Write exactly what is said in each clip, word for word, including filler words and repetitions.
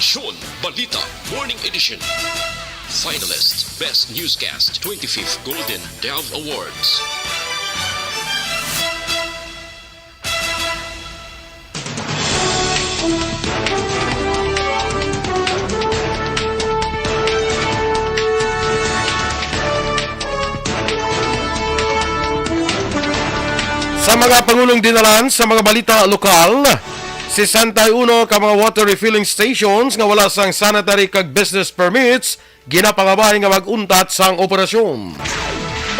Aksyon Balita Morning Edition. Finalist, Best Newscast, twenty-fifth Golden Dove Awards. Sa mga pangulong dinalan sa mga balita lokal, sesenta y uno ka mga water refilling stations nga wala sang sanitary kag business permits ginapangabahin nga mag-untat sang operasyon.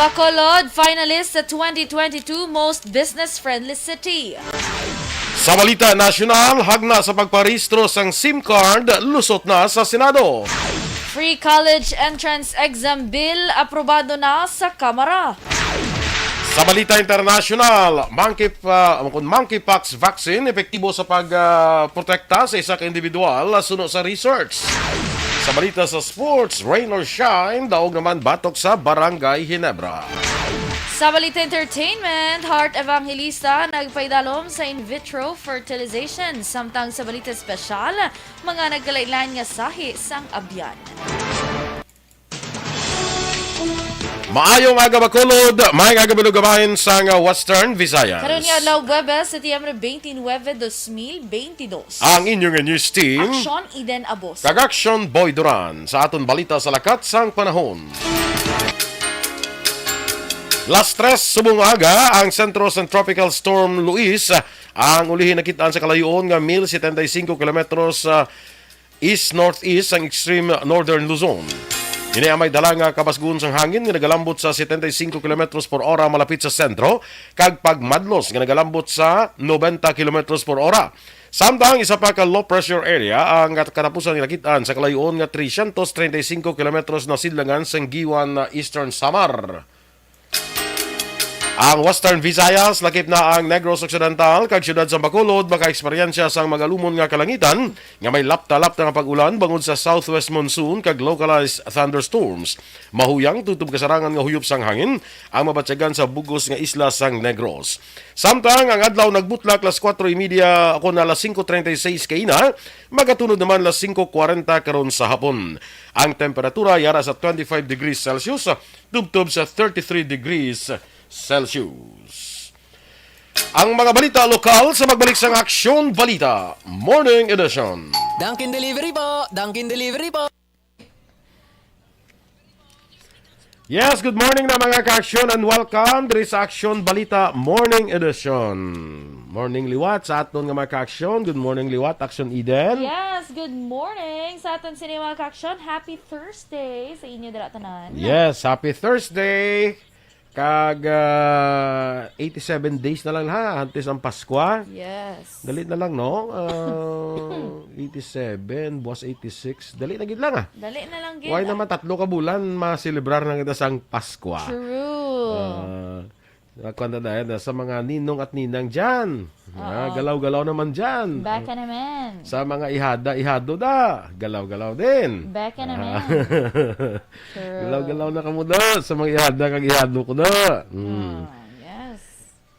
Bacolod, finalist sa twenty twenty-two Most Business Friendly City. Sa balita nasyonal, hagna sa pagparehistro sang SIM card lusot na sa Senado. Free college entrance exam bill aprobado na sa Kamara. Sa balita internasyonal, monkey, ah, kung monkeypox vaccine epektibo sa pag, ah, protekta sa isa ka individual, ah, suno sa research. Sa balita sa sports, rain or shine, daog naman batok sa Barangay Ginebra. Sa balita entertainment, Heart Evangelista nagpaidalom sa in vitro fertilization, samtang sa balita espesyal, mga nagkalainlain nga sahi sang abyan. Maayong aga, Bacolod. Maayong aga, Balugabayan sang Western Visayas. Karon nga adlaw, Huwebes, Setyembre twenty-nine, twenty twenty-two. Ang inyong news team, Action Eden Abos. Kag Action Boy Duran. Sa aton balita sa lakat sang panahon. Las tres subong aga ang sentro sang Tropical Storm Luis. Ang ulihi nakit-an sa kalayuon nga mil setenta y cinco kilometros, ah, east-northeast sang extreme northern Luzon. Ini ang may dala nga kabasgon sang hangin nga nagalambot sa setenta y cinco kilometros por ora malapit sa sentro, kag pagmadlos nga nagalambot sa nobenta kilometros por ora. Samtang isa pa ka low pressure area ang kat-, katapusan nga nakit-an sa kalayuon nga trescientos treinta y cinco kilometros na sidlangan sang Guiuan, Eastern Samar. Ang Western Visayas, lakip na ang Negros Occidental, kag siyudad sa Bacolod, makaeksperyensya sang magalumon nga kalangitan nga may lapta-lapta nga pag-ulan bangod sa southwest monsoon kag localized thunderstorms. Mahuyang tubtob kasarangan nga huyop sang hangin ang mabatyagan sa bug-os nga isla sang Negros. Samtang ang adlaw nagbutlak las kuwatro y media kon alas singko treinta y seis kaina, magatunod naman las singko kwarenta karon sa hapon. Ang temperatura yara sa twenty-five degrees Celsius, tubtob sa thirty-three degrees Celsius. Ang mga balita lokal sa pagbalik sang Aksyon Balita Morning Edition. Dunkin Delivery po! Dunkin Delivery po! Yes, good morning na, mga ka-aksyon, and welcome diri sa Aksyon Balita Morning Edition. Morning liwat sa aton nga mga ka-aksyon. Good morning liwat, Aksyon Eden. Yes, good morning sa aton sini, mga ka-aksyon. Happy Thursday sa inyo dira tanan. Yes, happy Thursday. Kag, ah, eighty-seven days na lang, ha, antes ang Paskwa. Yes. Dali na lang, no? Ah, eighty-seven, buwas eighty-six. Dali na gid lang, ah. Dali na lang gid, Why ah. naman tatlo ka bulan maselebrar na kita sang Paskwa? True. Ah, kuwan na dayon, ah, sa mga ninong at ninang dyan. Ah, Oo. galaw-galaw naman dyan. Baka naman. Sa mga ihada, ihado da, galaw-galaw din. Baka Ah. naman. True. Galaw-galaw na kamo da sa mga ihada kag ihado ko da. Mm. Ah, yes.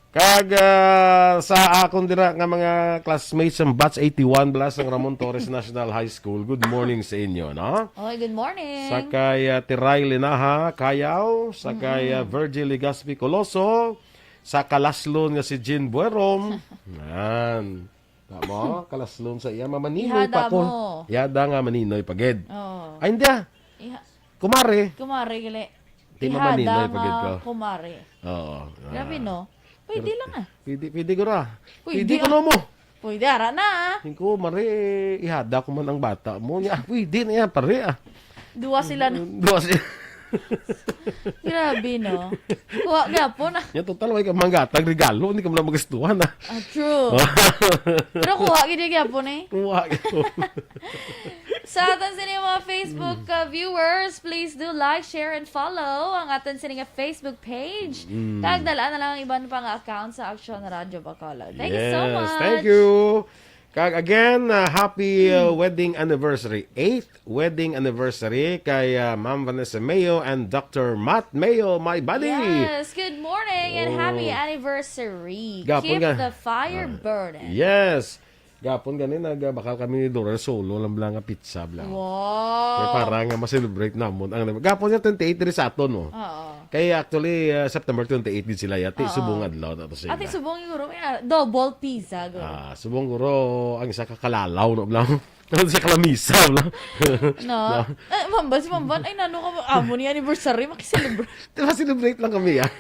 Kag, ah, sa akon dira nga mga classmates sa batch eighty-one bala sang Ramon Torres National High School, good morning sa inyo, no? Oy, good morning. Sa kay, ah, Tiray Linaha Kayaw, sa kay, ah, Mm-mm. Virgil Legaspi Coloso, sa kalaslon nga si Jean Buerom. Yan. Tama, kalaslon sa iya, mamaninoy Ihada pa ko. mo. Ihada nga maninoy pa gid. Oo. Ay, hindi, ah. Iha- Kumare. Kumare, gali. Di Ihada mamaninoy pa gid nga ko. kumare. Oo. Grabe, Ah. no? Pwede Pero lang, ah. pwede, pwede ko ra. Pwede, Pwede ko ah. na mo. Pwede, ara na, ah. Yung kumare, ihada ko man ang bata mo. Niya, ah, pwede na yan, pare, ah. Duwa sila na. Duwa sila. Grabe, no? Kuha gyapon, ah. Yan, total, way ka manggatag regalo, hindi ka man magastuhan, ah. Ah, true. Pero kuha gid gyapon, eh. Kuha gyapon. Sa aton sini mga Facebook, Mm. uh, viewers, please do like, share, and follow ang aton sini nga Facebook page. Mm. Kag dala na lang ang iban pa nga account sa Action Radio Bacolod. Thank you so Yes, much. thank you. Kag again, uh, happy, uh, Mm. wedding anniversary. Eighth wedding anniversary kay, uh, Ma'am Vanessa Mayo and Doctor Matt Mayo, my buddy. Yes, good morning and happy Oh. anniversary. Gapon Keep nga. the fire Ah, burning. yes. Gapon gani, nagbakal kami ni Doral solo lang bala nga pizza bala. Wow. Kay para nga ma-celebrate namon ang, gapon nga twenty-eight diri sa aton, no? Oo. Kay actually, ah, September twenty-eight gid sila, yati. Oo. Subong adlaw na to sila. Ati subong siguro, may, ah, double pizza, guro. Ah, subong guro ang isa ka kalalaw, no, bala. Ang isa ka lamisa, bala. No? No? Eh, Mamban, si Mamban, ay, nano ka, amo ni anniversary, makiselebrate. Di ba, celebrate lang kami, ah?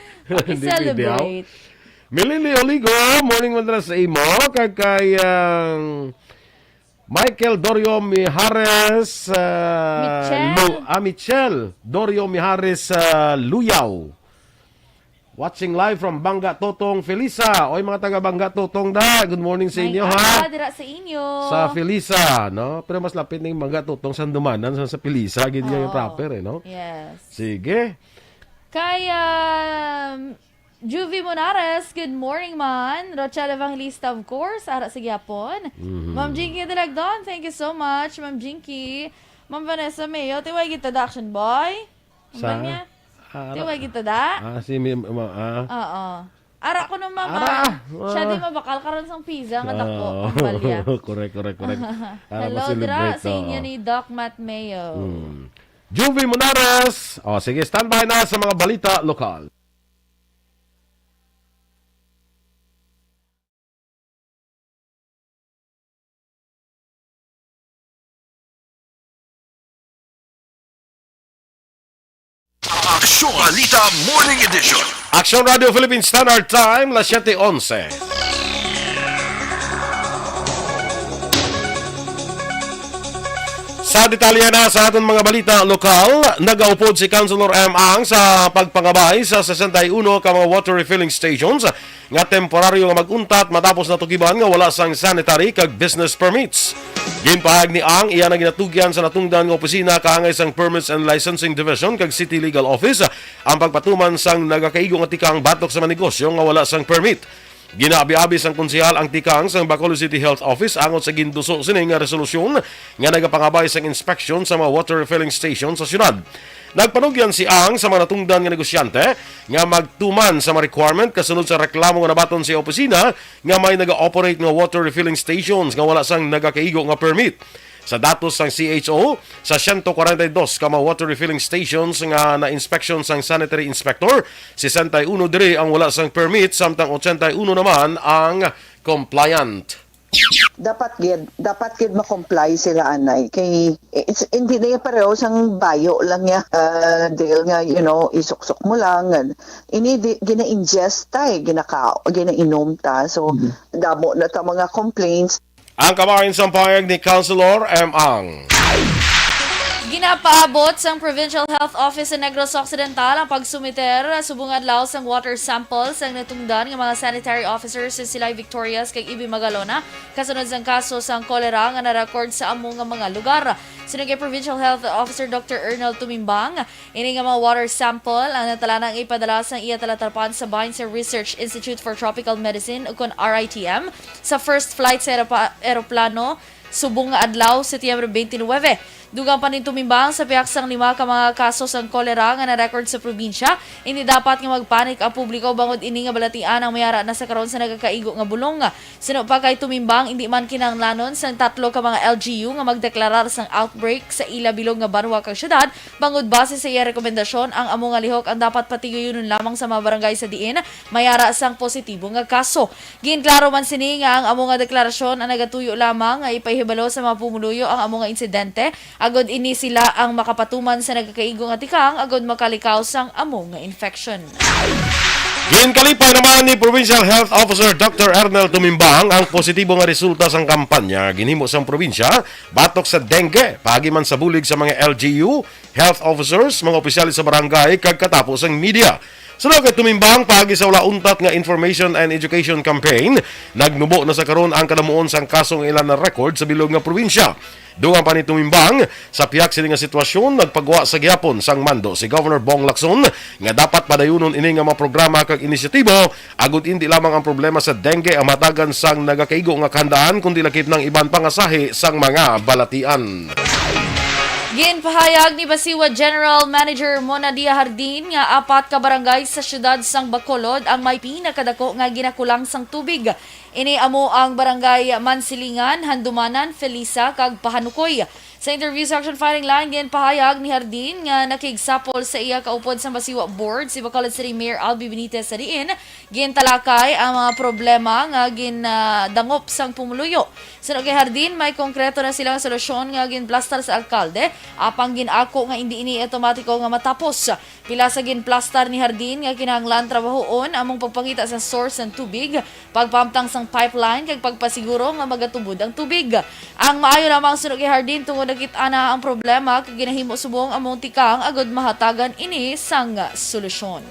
Hindi pwede, ah. Makiselebrate. Milili Oligo, morning man dira sa imo. Kag kay, um, Michael Dorio Mijares, uh, Michelle. Lu-, ah, Michelle Dorio Mijares, uh, Luyaw. Watching live from Banga Totong, Felisa. Oy, mga taga Banga Totong da, good morning sa inyo, ha? May aga dira sa inyo. Sa Felisa, no? Pero mas lapit ning Banga Totong sa Handumanan, sa, sa Felisa, gid niya yung Oo. Proper, eh, no? Yes. Sige. Kay, um, Juvie Monares, good morning man. Rochelle Evangelista, of course, ara sa gyapon. Mhm. Ma'am Jinky Dalagdon, thank you so much, Ma'am Jinky. Ma'am Vanessa Mayo, tiway kita da, action boy. Ang Sa? Ba niya? Ah, Tiway kita da? Ah, si Mi-, ma-, ah. Oo. Ara ko no, mama. Ara, ah. Siya di mabakal karon sang pizza nga dako, Oo. Ang balya. Correct, correct, correct. Para Hello, ma-celebrate, dira, sa inyo oo. Ni Doc Matt Mayo. Hmm. Juvie Monares. Oh, sige, standby na sa mga balita lokal. Aksyon Balita Morning Edition. Aksyon Radio Philippine Standard Time, las siete onse. Sa detalye na sa aton mga balita lokal, nagaupod si Councilor M. Ang sa pagpangabay sa sesenta y uno ka mga water refilling stations nga temporaryo nga mag-untat matapos natukiban nga wala sang sanitary kag business permits. Ginpahayag ni Ang, iya na ginatugyan sa natungdan nga opisina kaangay sang Permits and Licensing Division kag City Legal Office ang pagpatuman sang nagakaigo nga tikang batok sa mga negosyo nga wala sang permit. Ginaabi-abi sang konsehal ang tikang sang Bacolod City Health Office angot sa ginduso sini nga resolusyon nga nagapangabay sang inspeksyon sa mga water refilling station sa syudad. Nagpanugyan si Ang sa mga natungdan nga negosyante nga magtuman sa mga requirement kasunod sa reklamo nga nabaton sa opisina nga may naga-operate nga water refilling stations nga wala sang nagakaigo nga permit. Sa datos sang C H O, sa siyento kwarenta y dos ka mga water refilling stations nga na-inspection sang sanitary inspector, sesenta y uno diri ang wala sang permit, samtang ochenta y uno naman ang compliant. Dapat gid, dapat gid ma-comply sila, anay. Kay it's, hindi na yung pareho sang bayo lang niya, ah, deal nga, you know, isuksok mo lang. Ini di, gina-ingest ta eh, ginaka-, ginainom ta. So, Mhm. Damo na ta mga complaints. Ang kabahin sang pahayag ni Councilor M. Ang. Ginapaabot sang Provincial Health Office sa Negros Occidental ang pagsumiter subong adlaw sang water sample sang natungdan nga mga sanitary officers sa Silay Victorias kag Ibi Magalona, kasunod sang kaso sang kolera nga na-record sa amo nga mga lugar. Suno kay Provincial Health Officer Doctor Ernel Tumimbang, ini nga mga water sample ang natalana nga ipadala sang iya talatapan sa bahin sa Research Institute for Tropical Medicine, ukon R I T M, sa first flight sa aeropa-, aeroplano subong nga adlaw, Setyembre twenty-nine. Dugang pa ni Tumimbang, sa pihak sang lima ka mga kaso sang kolera nga na-record sa probinsya, hindi dapat nga magpanik ang publiko bangod ini nga balatian ang may ara na sa karon sa nagakaigo nga bulong. Suno pa kay Tumimbang, indi man kinahanglanon sang tatlo ka mga L G U nga magdeklarar sang outbreak sa ila bilog nga banwa kag syudad, bangod base sa iya rekomendasyon, ang amo nga lihok ang dapat patigayonon lamang sa mga barangay sa diin may ara sang positibo nga kaso. Ginklaro man sini nga ang amo nga deklarasyon ang nagatuyo lamang nga ipahibalo sa mga pumuluyo ang amo nga insidente, agod ini sila ang makapatuman sa nagakaigo nga tikang agod makalikaw sang amo nga infection. Ginkalipay naman ni Provincial Health Officer Doctor Ernel Tumimbang ang positibo nga resulta sang kampanya ginhimo sang probinsya batok sa dengue, paagi man sa bulig sa mga L G U, health officers, mga opisyales sa barangay, kag katapo sang media. Suno kay Tumimbang, paagi sa wala untat nga information and education campaign, nagnubo na sa karon ang kadamuon sang kaso nga ila na-record sa bilog nga probinsya. Dugang pa ni Tumimbang, sa pihak sini nga sitwasyon, nagpagwa sa gihapon sang mando si Governor Bong Lacson nga dapat padayunon ini nga mga programa kag inisyatibo, agud indi lamang ang problema sa dengue ang mahatagan sang nagakaigo nga kahandaan, kundi lakip ng iban pa nga sahi sang mga balatian. Ginpahayag ni Basiwa General Manager Mona Dia Jardin nga apat ka barangay sa siyudad sang Bacolod ang may pinakadako nga ginakulang sang tubig. Ini amo ang Barangay Mansilingan, Handumanan, Felisa, kag Pahanukoy. Sa interview sa Action Firing Line, ginpahayag ni Jardin nga nakigsapol sa iya kaupod sa Basiwa Board si Bacolod City Mayor Albi Benitez, sa diin gintalakay ang mga problema nga gindangop sang pumuluyo. Suno kay Jardin, may konkreto na sila nga solusyon nga ginplastar sa alkalde, apang gin-ako nga indi ini automatiko nga matapos. Pila sa ginplastar ni Jardin nga kinahanglan trabahoon among pagpangita sa source sang tubig, pagpahamtang sang pipeline, kag pagpasiguro nga magatubod ang tubig. Ang maayo lamang, suno kay Jardin, tungod nakit-an na ang problema kag ginahimo subong among tikang agud mahatagan ini sang solusyon.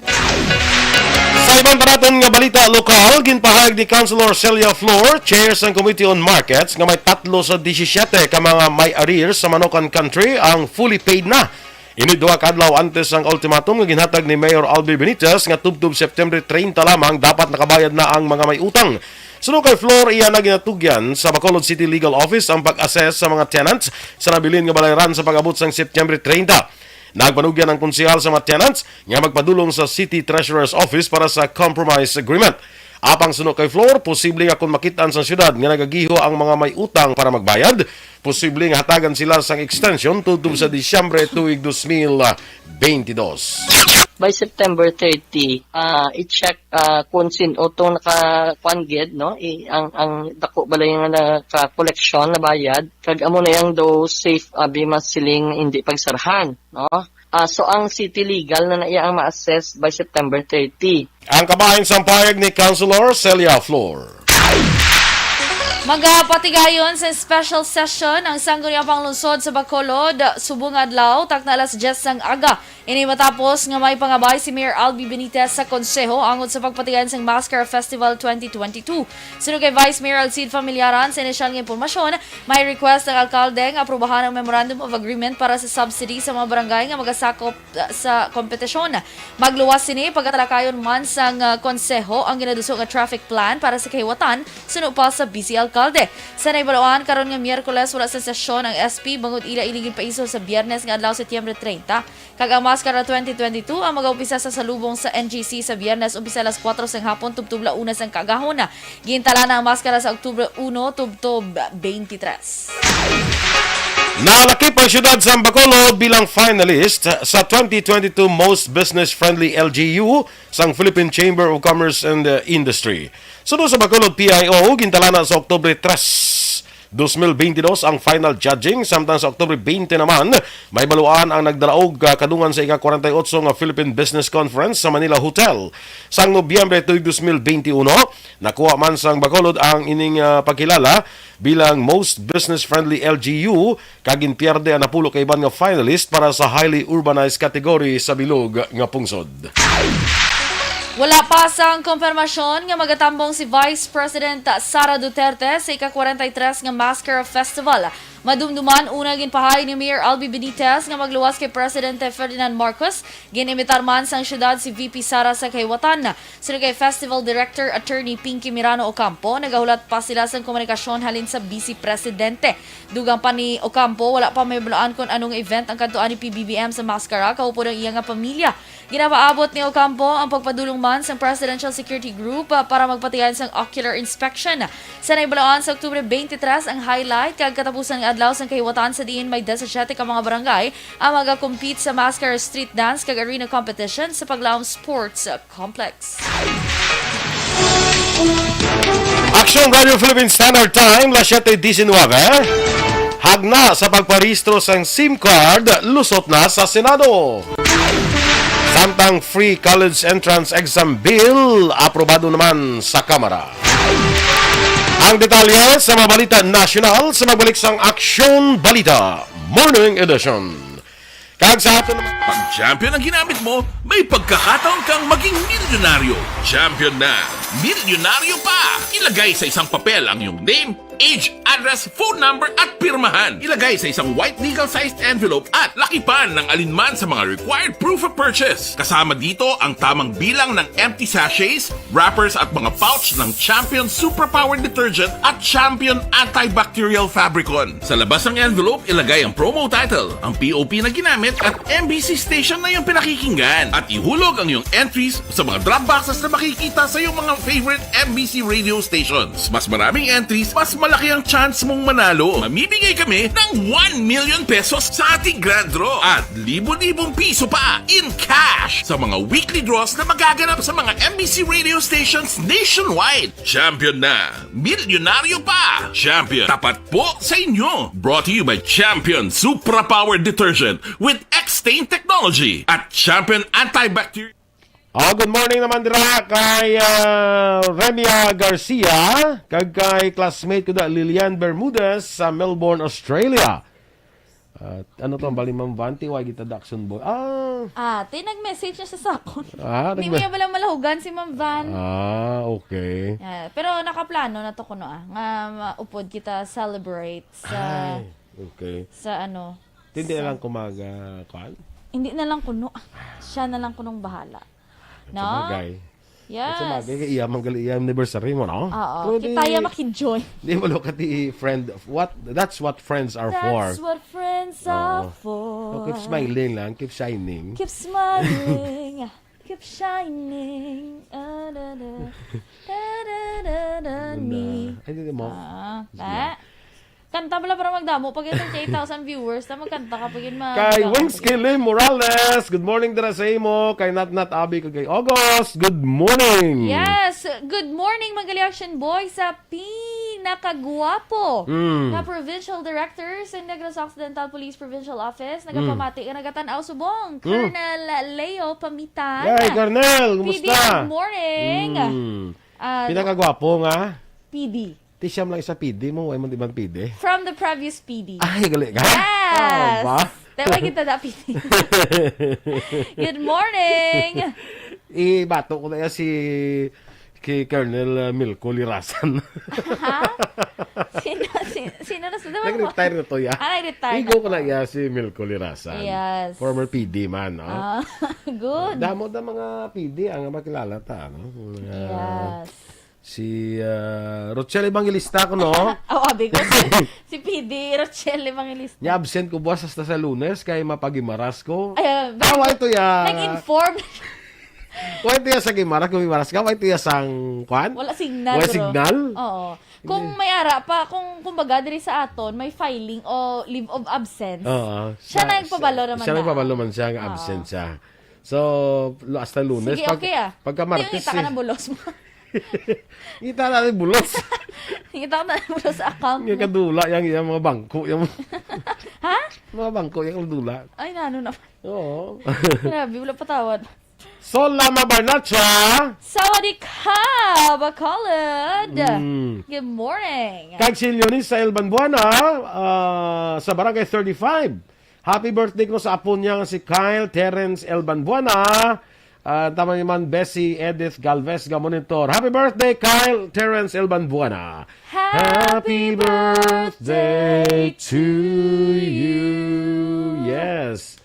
Sa iban pa naton nga balita lokal, ginpahayag ni Councilor Celia Flor, chair sang Committee on Markets, nga may tatlo sa disisyete ka mga may arrears sa Manokan Country ang fully paid na. Ini duha ka adlaw antes sang ultimatum nga ginhatag ni Mayor Albi Benitez nga tubtob September treinta lamang dapat nakabayad na ang mga may utang. Suno kay Flor, iya na ginatugyan sa Bacolod City Legal Office ang pag-assess sa mga tenants sa nabilin nga balayran sa pag-abot sang September treinta. Nagpanugyan ang konsehal sa mga tenants nga magpadulong sa City Treasurer's Office para sa compromise agreement. Apang suno kay Flor, posible nga kon makit-an sa siyudad nga nagagiho ang mga may utang para magbayad, posible nga hatagan sila sang extension tubtob sa Disyembre tuig dos mil beintidos. By September thirty, ah, i-check, ah, kung sin-o tong naka-, kuwan gid, no? I-, ang, ang dako balay nga naka-collection, nabayad, kag amo na yang daw safe, abi, masiling hindi pagsarahan, no? Ah, so ang city legal na na iya ang ma-assess by September thirty. Ang kabahin sang pahayag ni Councilor Celia Flor. Magapatigayon sa special session ang Sangguniang Panglungsod sa Bacolod subong adlaw, takna alas diyes sang aga. Ini matapos nga may pangabay si Mayor Albi Benitez sa Konseho angot sa pagpatigayon sang Mascara Festival twenty twenty-two. Suno kay Vice Mayor Alcid Familiaran, sa inisyal nga impormasyon, may request ang alkalde nga aprubahan ang Memorandum of Agreement para sa subsidy sa mga barangay nga magasakop, uh, sa kompetisyon. Magluwas sini pagkatalakayon man sang, uh, konseho ang ginaduso nga traffic plan para sa kahiwatan, suno pa sa vice alkalde. Sa naibaluan, karon nga Miyerkules wala sa sesyon ang S P bangod ila ini ginpaiso sa Biyernes nga adlaw, Setyembre treinta. Kag ang Mascara twenty twenty-two ang mag-umpisa sa salubong sa N G C sa Biyernes, umpisa alas kuwatro sang hapon tubtob la una sang kaagahon. Gintalana ang Mascara sa Oktubre uno tubtob twenty-three. Nalakip ang siyudad sa Bacolod bilang finalist sa twenty twenty-two Most Business Friendly L G U sang Philippine Chamber of Commerce and, uh, Industry. Suno sa Bacolod P I O, gintalana sa Oktubre tres, dos mil beintidos ang final judging, samtang sa Oktubre twenty naman, may baluan ang nagdalaog, ah, kadungan sa ika-kwarenta y otso nga Philippine Business Conference sa Manila Hotel. Sang Nobyembre tuig dos mil beintiuno, nakuha man sang Bacolod ang ining, ah, pagkilala bilang Most Business Friendly L G U, kag ginpierde ang napulo ka iban nga finalist para sa highly urbanized category sa bilog nga pungsod. Wala pa sang kumpirmasyon nga magatambong si Vice President Sara Duterte sa ika-kwarenta y tres nga Mascara Festival. Madumduman, una, ginpahayag ni Mayor Albi Benitez nga magluwas kay Presidente Ferdinand Marcos. Gin-imbitar man sang siyudad si V P Sara sa kahiwatan. Suno kay Festival Director Attorney Pinky Mirano Ocampo, nagahulat pa sila sang komunikasyon halin sa Vice Presidente. Dugang pa ni Ocampo, wala pa mahibaluan kon anong event ang kadtuan ni P B B M sa Mascara kaupod ang iya nga pamilya. Ginapaabot ni Ocampo ang pagpadulong man sang Presidential Security Group, ah, para magpatigayon sang ocular inspection. Sa naibaluan, sa Oktubre twenty-three ang highlight kag katapusan nga adlaw sang kahiwatan, sa diin may disisiete ka mga barangay ang magakompete sa Mascara Street Dance kag Arena Competition sa Paglaom Sports Complex. Aksyon Radio Philippine Standard Time, las siete diecinueve. Hagna sa pagparehistro sang SIM card, lusot na sa Senado. Samtang free college entrance exam bill, aprobado naman sa Kamara. Ang detalye sa mga balita nasyonal sa magbalik sang Aksyon Balita Morning Edition. Kag sa aton naman Pag champion ang ginamit mo, may pagkakataon kang maging milyonaryo. Champion na, milyonaryo pa! Ilagay sa isang papel ang iyong name, age, address, phone number, at pirmahan. Ilagay sa isang white legal-sized envelope at lakipan ng alinman sa mga required proof of purchase. Kasama dito ang tamang bilang ng empty sachets, wrappers at mga pouch ng Champion Superpower Detergent at Champion Antibacterial Fabricon. Sa labas ng envelope, ilagay ang promo title, ang P O P na ginamit at M B C station na iyong pinakikinggan. At ihulog ang iyong entries sa mga drop boxes na makikita sa iyong mga favorite M B C radio stations. Mas maraming entries, mas malaki ang chance mong manalo. Mamimigay kami ng one million pesos sa ating grand draw at libo-libong piso pa in cash sa mga weekly draws na magaganap sa mga M B C radio stations nationwide. Champion na! Milyonaryo pa! Champion, tapat po sa inyo! Brought to you by Champion Supra Power Detergent with X-Stain Technology at Champion Antibacterial. Oh, good morning naman dira kay ah, Remia Garcia, kag kay classmate ko da Lilian Bermudez sa Melbourne, Australia. At ano to, ang bali, Ma'am Van, ti, wa kita Daxon Boy. Ah, Ah, ti nag-message na siya sa akon. Ah, Hindi nagme- niya pala malahugan si Ma'am Van. Ah, okay. Ah, pero nakaplano na to kuno, ah, nga maupod kita celebrate sa Ay, okay. sa ano, Hindi sa na lang ko mag, ah, kuan? Hindi na lang kuno. Siya na lang kunong bahala. No? Sabagay. Yes. Sabagay, kay iya man gali iya anniversary mo, no? Oo. Pwede. Kita ya makijoin. Di ba, look at the friend of what, that's what friends are for. That's what friends Oo. are for. So, keep smiling lang, keep shining. Keep smiling. Keep shining. Ah, da, da. Da, da, da, da, Ano na? me. Ay, hindi mo. Ah, Sige. ba? Kanta pala para magdamo pag yung thirty-eight thousand viewers na magkanta ka pag yun ma- Kay magdamo Wings pag yun. Kilim Morales, good morning dira sa imo. Kay Nat Nat Abi, kay August, good morning. Yes, good morning, Magallanes Boy, sa pinakagwapo Mm. na provincial director sa Negros Occidental Police Provincial Office. Mm. Nagapamati ka, nagatan-aw subong. Mm. Colonel Leo Pamitan. Yay, Colonel, P D, kumusta? Good morning. Mm. Ah, Pinakagwapo nga? P D. Ti siyam lang isa P D mo, way man di man P D. From the previous P D. Ay, gali ka? Yes! Oh, ba? Tayo kita da P D. Good morning! Ibato ko na yan si, ki Colonel, uh, Milko Lirasan. Ha? Sino, si, sino na sa Nag-retire na to, ya. Ah, nag-retire Igo na ko na to. Ya si Milko Lirasan. Yes. Former P D man, no? Ah, good. Damo na mga P D ang makilala ta, no? Mga Yes. Si, ah, Rochelle Evangelista ko, no? Oh, abi ko si, si P D Rochelle Evangelista. Nya absent ko buwas hasta sa Lunes kay mapagimaras ko. Ay, ah, Ah, wala ito ya. Nag-inform. Wala ito ya sa Gimaras, kung Gimaras ka, wala ito ya sang, kwan? Wala signal, Wala bro. signal? Oo. Kung Hindi. may ara pa, kung kumbaga diri sa aton, may filing o leave of absence. Oo. Siya Sa- nagpabalo sa- naman siya na. nagpabalo man siya nga Oo. absent siya. So, lu-, hasta Lunes. Sige, pag, okay, ah. pagka Hindi, Martes, ngita ka eh. na bulos mo. Ngita na ni bulos. Ngita ka na bulos sa account Nga mo. kadula yang, yang mga bangko, yang Ha? mga bangko, yang kadula. Ay, nano na. Oo. Grabe, wala patawad. Sol Lama Barnacha. Sawadee ka, Bacolod. Mm. Good morning. Kag si Leonis sa Elban Buana, ah, sa Barangay thirty-five. Happy birthday ko sa apo niya nga si Kyle Terrence Elbanbuana. Ah, tama naman, Bessie Edith Galvez ga monitor. Happy birthday, Kyle Terrence Elbanbuana. Happy birthday to you. Yes.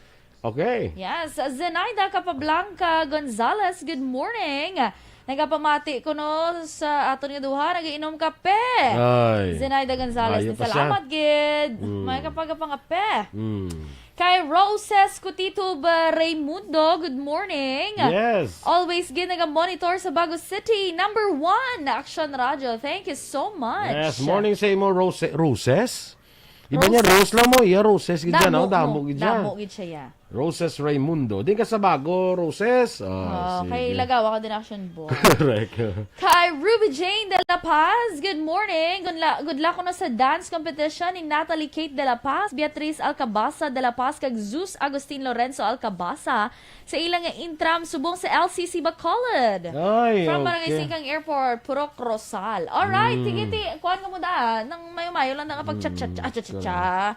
Okay. Yes, Zenaida Capablanca Gonzalez, good morning. Nagapamati ko no sa aton nga duha, nagainom kape. Ay. Zenaida Gonzalez, Maayo pa siya. salamat gid. Mm. May kapagapangape. Mm. Kay Roses Kutito ba Raymundo, good morning. Yes. Always gid naga-monitor sa Bago City. Number one na Action Radio. Thank you so much. Yes, morning sa imo, Rose-, Roses? Iba niya, Roses. Rose lang mo. Iya, Roses gid siya, no? Damo mo. Damo gid siya. Damo gid siya, yeah. Roses Raymundo. Di ka sa Bago, Roses? Ah, Oh, sige. kay Lagawa ko din action, boy. Correct. Kay Ruby Jane de la Paz, good morning. Good, la- good luck ko na sa dance competition ni Natalie Kate de la Paz, Beatriz Alcabaza de la Paz, kag Zeus Agustin Lorenzo Alcabaza sa ilang nga intram subong sa L C C Bacolod. Ay, From Barangay okay. Singkang Airport, Purok Rosal. Alright, Mm. sige, ti, kuhan ka mo daan. Nang mayo-mayo lang na nga pag-chat-chat, Mm, ah, chat-chat, correct. chat.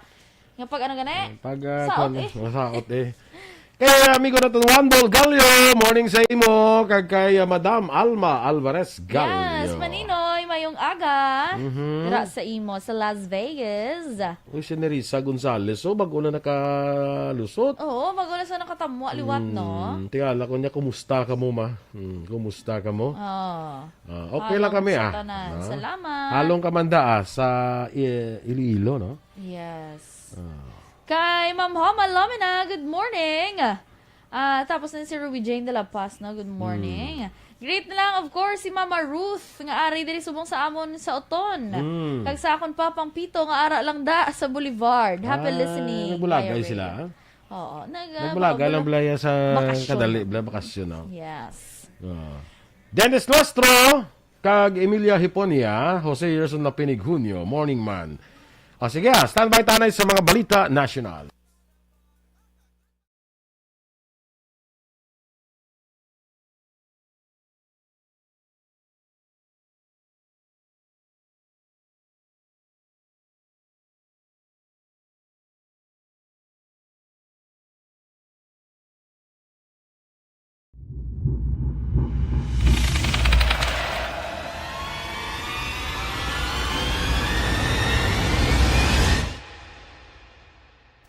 Nga pag ano gani? Pag, ah, Saot kuwan, eh. masaot eh. Kay amigo naton Juan Bol Gallo, morning sa imo. Kag kay, ah, Madam Alma Alvarez Gallo. Yes, Maninoy, mayong aga. Mhm. Dira sa imo sa Las Vegas. Uy, si Nerissa Gonzalez, oh, bago na nakalusot. Oo, bago na sa nakatamwa liwat, no? Hmm, tingala ko niya, kumusta ka mo, ma? Hmm, kumusta ka mo? Oh. Ah, okay lang Halong kami, sa ah. tanan. Ah. Salamat. Halong ka man da, ah, sa, eh, Iloilo, no? Yes. Ah. Kay Ma'am Homa Lomina, good morning. Ah, tapos na si Ruby Jane de la Paz, no? Good morning. Hmm. Greet na lang, of course, si Mama Ruth, nga ari diri subong sa amon sa Oton. Hmm. Kag sa akon papang Pito, nga ara lang da sa Boulevard. Happy Ah, listening nagbulagay via sila, radio. ah? Oo. Nag-, ah, Nagbulagay baka lang bala-, balaya sa bakasyon. kadali, bala bakasyon, no? Yes. Ah. Dennis Nuestro, kag Emilia Hiponia, Jose Yerson Lapinig Junio, morning man. O sige, ah, standby tanay sa mga balita nasyonal.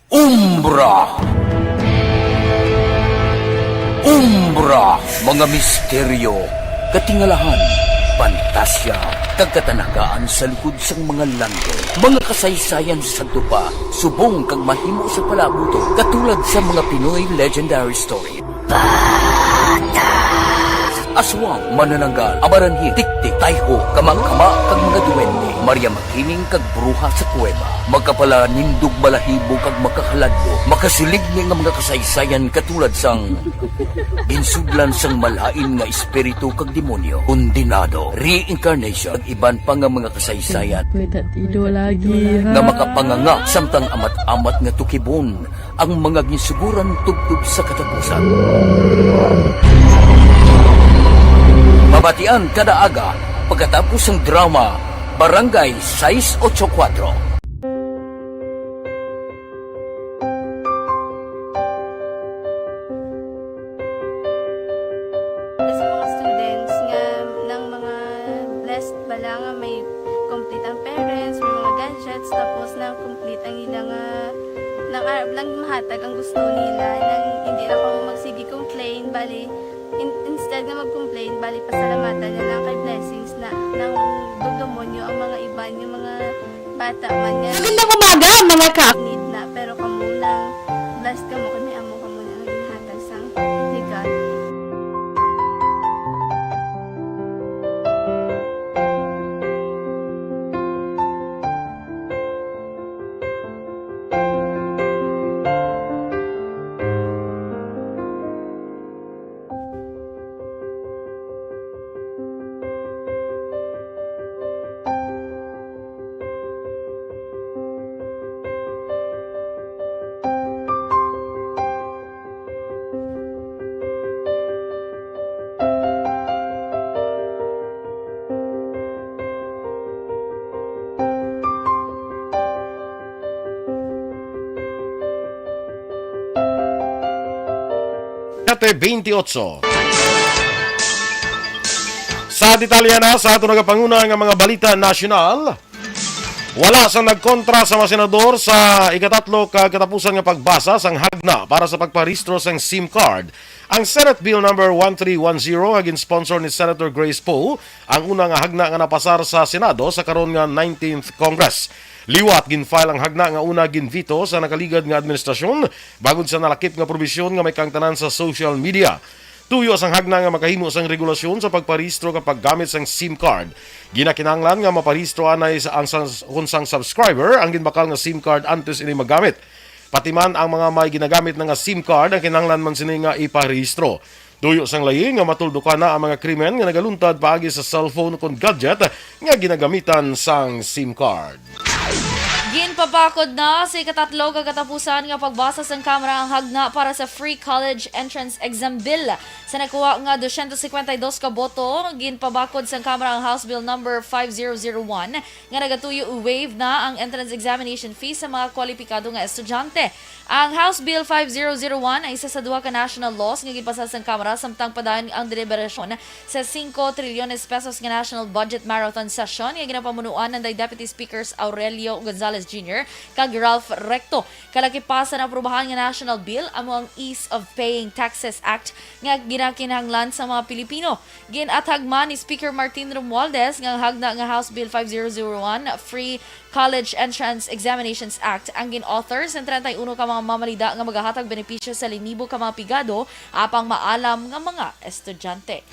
Umbra. Umbra, mga misteryo, katingalahan, pantasya, kag katanagaan sa likod sang mga langit. Mga kasaysayan sa sadto pa, subong kag mahimo sa palaabuton, katulad sa mga Pinoy legendary story. Aswang, manananggal, amaranhil, tiktik, tayho, kamangkama, kag mga duwende, Maria Makiling, kag bruha sa kuweba. Makapalanindog balahibo kag makakaladlok, makasiligni nga mga kasaysayan katulad sang ginsudlan sang malain nga espiritu kag demonyo, kondenado, reincarnation, kag iban pa nga mga kasaysayan May tatido lagi, ha? nga makapanganga samtang amat-amat nga tukibon ang mga ginsuguran tubtob sa katapusan. Mabatian kada aga pagkatapos sang drama Barangay Sais Ocho Kuatro. Sa mga students nga nang mga blessed bala nga may complete ang parents, may mga gadgets, tapos na complete ang ila nga, nang arab lang mahatag ang gusto nila, nang hindi na kamo magsige complain, bali, in-, instead nga mag-complain, bali, pasalamatan na lang kay blessings na, nang dugdumonyo ang mga iban, yung mga bata man nga Magandang umaga, mga ka- need na, pero kamo lang, blessed kamo, kami amo kamo na ang ginhatag sang regalo. Siyete bentiocho. Sa detalye na sa aton nagapanguna nga mga balita nasyonal, wala sang nagkontra sa mga senador sa ikatatlo ka katapusan nga pagbasa sang hagna para sa pagparehistro sang SIM card. Ang Senate Bill number one three one zero nga gin-sponsor ni Senator Grace Poe, ang una nga hagna nga napasar sa Senado sa karon nga nineteenth Congress. Liwat gin-file ang hagna nga una gin-veto sa nakaligad nga administrasyon, bangod sa nalakip nga probisyon nga may kaangtanan sa social media. Tuyo sang hagna nga makahimo sang regulasyon sa pagparehistro kag paggamit sang SIM card. Ginakinahanglan nga maparehistro anay sa, ang sang, kon sang subscriber ang ginbakal nga SIM card antes ini magamit. Pati man ang mga may ginagamit na nga SIM card, ang kinahanglan man sini nga iparehistro. Tuyo sang layi nga matuldukan na ang mga krimen nga nagaluntad paagi sa cellphone kon gadget nga ginagamitan sang SIM card. Ginpabakod na sa ikatatlo ka katapusan nga pagbasa sang Kamara ang hagna para sa Free College Entrance Exam Bill. Sa nakuha nga dosyentos cincuenta y dos ka boto, ginpabakod sang Kamara ang House Bill Number five zero zero one nga nagatuyo i-waive na ang entrance examination fee sa mga kwalipikado nga estudyante. Ang House Bill five zero zero one ay isa sa duha ka national laws nga ginpasa sang Kamara samtang padayon ang deliberasyon sa singko trilyones pesos nga National Budget Marathon Session nga ginapamunuan ni Deputy Speakers Aurelio Gonzalez Junior kag Ralph Recto. Kalakipas sa naaprubahan nga national bill amo ang Ease of Paying Taxes Act nga ginakinahanglan sa mga Pilipino. Gin-athag man ni Speaker Martin Romualdez nga ang hagna nga House Bill five zero zero one, Free College Entrance Examinations Act, ang gin-author sang treinta y uno ka mga mamalida nga magahatag benepisyo sa linibo ka mga pigado apang maalam nga mga estudyante.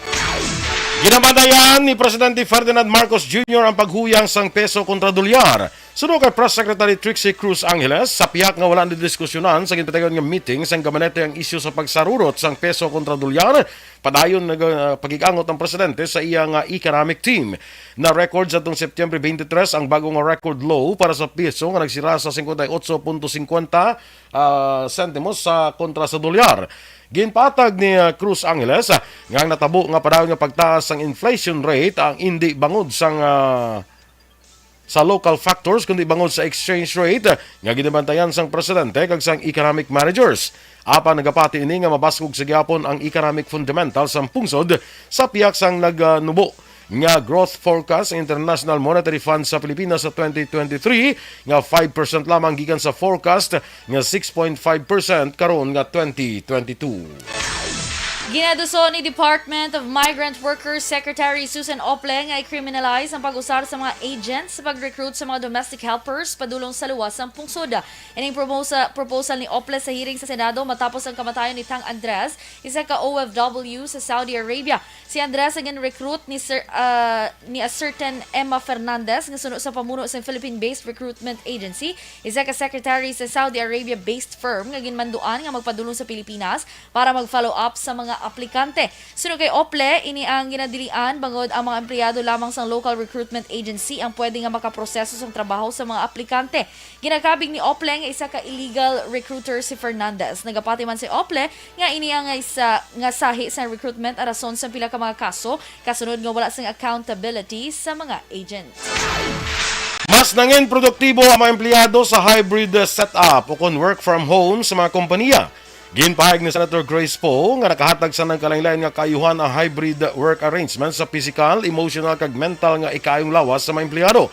Ginabantayan ni Presidente Ferdinand Marcos Junior ang paghuyang sang peso kontra dolyar. Suno kay Press Secretary Trixie Cruz Angeles, sa pihak nga wala nadiskusyonan sa ginpatigayon nga meeting sang gabinete ang isyu sa pagsarurot sang peso kontra dolyar, padayon nagapakig-angot ang presidente sa iya nga economic team. Na-record sa atong September twenty-three ang bago nga record low para sa peso nga nagsira sa cincuenta y ocho punto cincuenta, ah, sentimos sa kontra sa dolyar. Ginpatag ni, ah, Cruz Angeles, ah, nga ang natabo nga padayon nga pagtaas sang inflation rate ang indi bangod sang, ah, sa local factors kundi bangod sa exchange rate, ah, nga ginabantayan sang presidente kag sang economic managers. Apan nagapati ini nga mabaskog sa gihapon ang economic fundamentals sang pungsod sa pihak sang naganubo nga growth forecast sa International Monetary Fund sa Pilipinas sa twenty twenty-three nga five percent lamang gikan sa forecast nga six point five percent karon nga twenty twenty-two. Ginaduso ni Department of Migrant Workers Secretary Susan Ople nga i-criminalize ang pag-usar sa mga agents sa pag-recruit sa mga domestic helpers padulong sa luwas sang pungsod. Ining promosa-, proposal ni Ople sa hearing sa Senado matapos ang kamatayon ni Tang Andres, isa ka O F W sa Saudi Arabia. Si Andres ang gin-recruit ni Sir, ah, ni a certain Emma Fernandez nga suno sa pamuno sa Philippine-based recruitment agency, isa ka secretary sa Saudi Arabia-based firm nga ginmanduan nga magpadulong sa Pilipinas para mag-follow up sa mga aplikante. Suno kay Ople, ini ang ginadilian bangod ang mga empleyado lamang sang local recruitment agency ang pwede nga makaproseso sang trabaho sa mga aplikante. Ginakabig ni Ople nga isa ka illegal recruiter si Fernandez. Nagapati man si Ople nga ini ang isa nga sahi sa recruitment a rason sa pila ka mga kaso, kasunod nga wala sing accountability sa mga agent. Mas nangin produktibo ang mga empleyado sa hybrid setup o kon work from home sa mga kompanya. Ginpahayag ni Senator Grace Poe nga nakahatag sa nagkalainlain nga kaayuhan ang hybrid work arrangement sa pisikal, emosyonal, kag mental nga ikaayong lawas sa mga empleyado.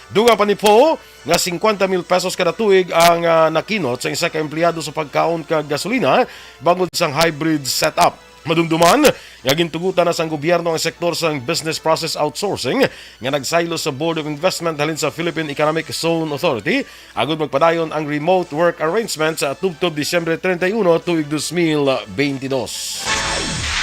Dugang pa ni Poe nga cincuenta mil pesos kada tuig ang, ah, nakinot sa isa ka empleyado sa pagkaon kag gasolina bangod sang hybrid setup. Madumduman nga gintugutan na sang gobyerno ang sektor sang business process outsourcing nga nagsaylo sa Board of Investment halin sa Philippine Economic Zone Authority agud magpadayon ang remote work arrangement sa tubtob Disyembre treinta y uno tuig dos mil beintidos.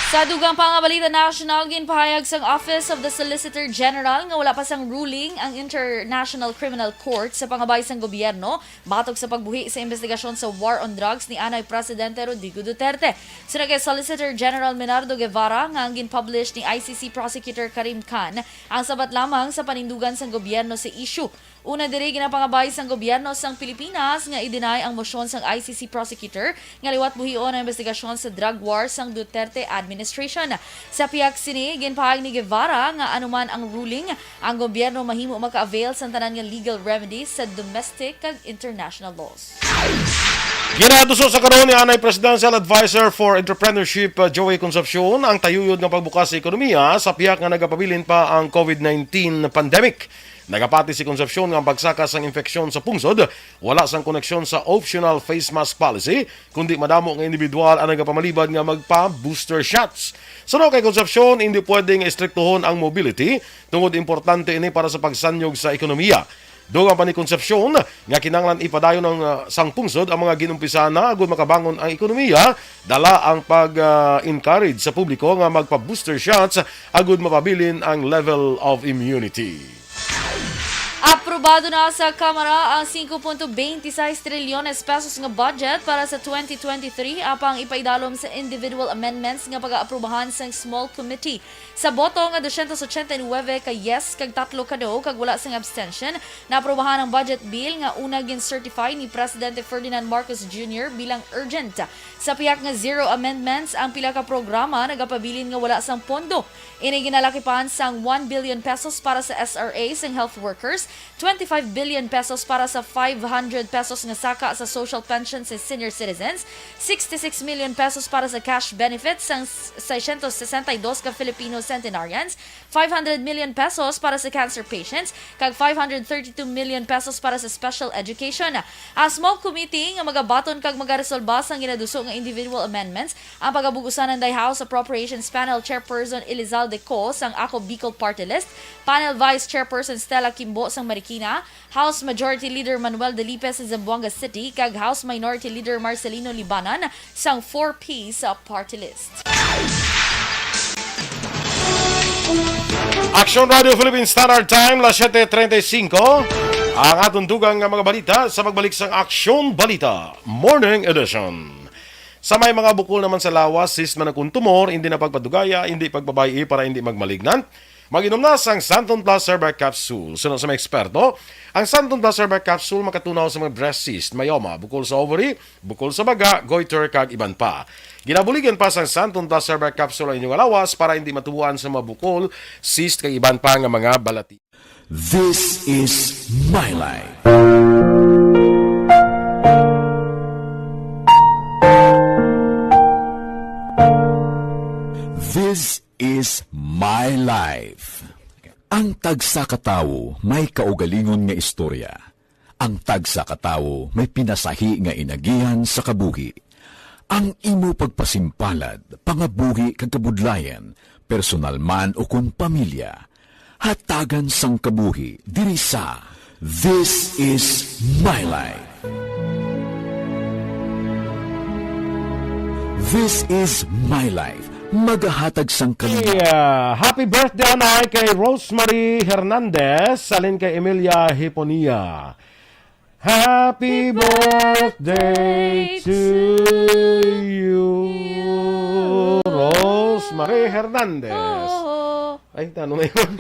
Sa dugang pa nga balita nasyonal, ginpahayag sang Office of the Solicitor General nga wala pa sang ruling ang International Criminal Court sa pangabay sang gobyerno batok sa pagbuhi sa investigasyon sa war on drugs ni anay Presidente Rodrigo Duterte. Suno kay Solicitor General Menardo Guevara nga ang gin-publish ni I C C Prosecutor Karim Khan ang sabat lamang sa panindugan sang gobyerno sa issue. Una diri, ginapangabay sang gobyerno sang Pilipinas nga i-deny ang mosyon sang I C C prosecutor nga liwat buhion ang investigasyon sa drug war sang Duterte administration. Sa pihak sini, ginpahayag ni Guevara nga anuman ang ruling, ang gobyerno mahimo maka-avail sang tanan nga legal remedies sa domestic kag international laws. Ginaduso sa karon ni anay Presidential Advisor for Entrepreneurship, uh, Joey Concepcion, ang tayuyod nga pagbukas sa ekonomiya sa pihak nga nagapabilin pa ang covid nineteen pandemic. Nagapati si Concepcion nga ang pagsaka sang infeksyon sa pungsod wala sang koneksyon sa optional face mask policy, kundi madamo nga individual ang nagapamalibad nga magpa-booster shots. Suno kay Concepcion, hindi pwede nga istriktuhon ang mobility tungod importante ini para sa pagsanyog sa ekonomiya. Dugang pa ni Concepcion nga kinahanglan ipadayon ang, ah, sang pungsod ang mga ginumpisahan na agud makabangon ang ekonomiya, dala ang pag, ah, encourage sa publiko nga magpa-booster shots agud mapabilin ang level of immunity. Apruba Pado na sa Kamara ang singko punto benti sais trilyones pesos nga budget para sa twenty twenty-three, apang ipaidalom sa individual amendments nga pag-aaprubahan sang small committee. Sa boto nga dosyentos ochenta y nuebe ka yes kag tatlo ka no kag wala sang abstention, naaprubahan ang budget bill nga una gin-certify ni Presidente Ferdinand Marcos Junior bilang urgent. Sa pihak nga zero amendments, ang pila ka programa nagapabilin nga wala sang pondo. Ini ginalakipan sang one billion pesos para sa S R A sang health workers, twenty-five billion pesos para sa five hundred pesos nga saka sa social pension sa senior citizens, sixty-six million pesos para sa cash benefits sang seiscientos sesenta y dos ka Filipino centenarians, five hundred million pesos para sa cancer patients, kag five hundred thirty-two million pesos para sa special education. Ang small committee nga magabaton kag magaresolba sang ginaduso nga individual amendments ang pagabug-usan anday House Appropriations Panel Chairperson Elizalde Co sang Ako Bicol Party List, Panel Vice Chairperson Stella Kimbo sang Marikina, House Majority Leader Manuel Delipe sa Zamboanga City, kag House Minority Leader Marcelino Libanan sang Four Ps Party List. Aksyon Radio Philippine Standard Time, las siete treinta y cinco. Ang atong dugang nga mga balita sa pagbalik sang Aksyon Balita Morning Edition. Sa may mga bukol naman sa lawas, cyst man o kon tumor, hindi na pagpadugaya, hindi pagpabay-i para hindi magmalignant. Mag-inom na sang Santon Plus Herbal Capsule. Suno sa mga eksperto, ang Santon Plus Herbal Capsule makatunaw sa mga breast cyst, myoma, bukol sa ovary, bukol sa baga, goiter, kag iban pa. Ginabuligan pa sang Santon Plus Herbal Capsule ang inyong lawas para hindi matubuan sa mga bukol, cyst, kag iban pa nga mga balati. This is my life. This is my life. Ang tagsa ka tawo may kaugalingon nga istorya. Ang tagsa ka tawo may pinasahi nga inagihan sa kabuhi. Ang imo pagpasimpalad, pangabuhi kag kabudlayan, personal man o kon pamilya, hatagan sang kabuhi diri sa This Is My Life. This Is My Life, magahatag sang kaligayahan. Yeah. Happy birthday, anay, kay Rosemary Hernandez, halin kay Emilia Hiponia. Happy birthday to you, Rosemary Hernandez. Oo. Ay, tanong na yun.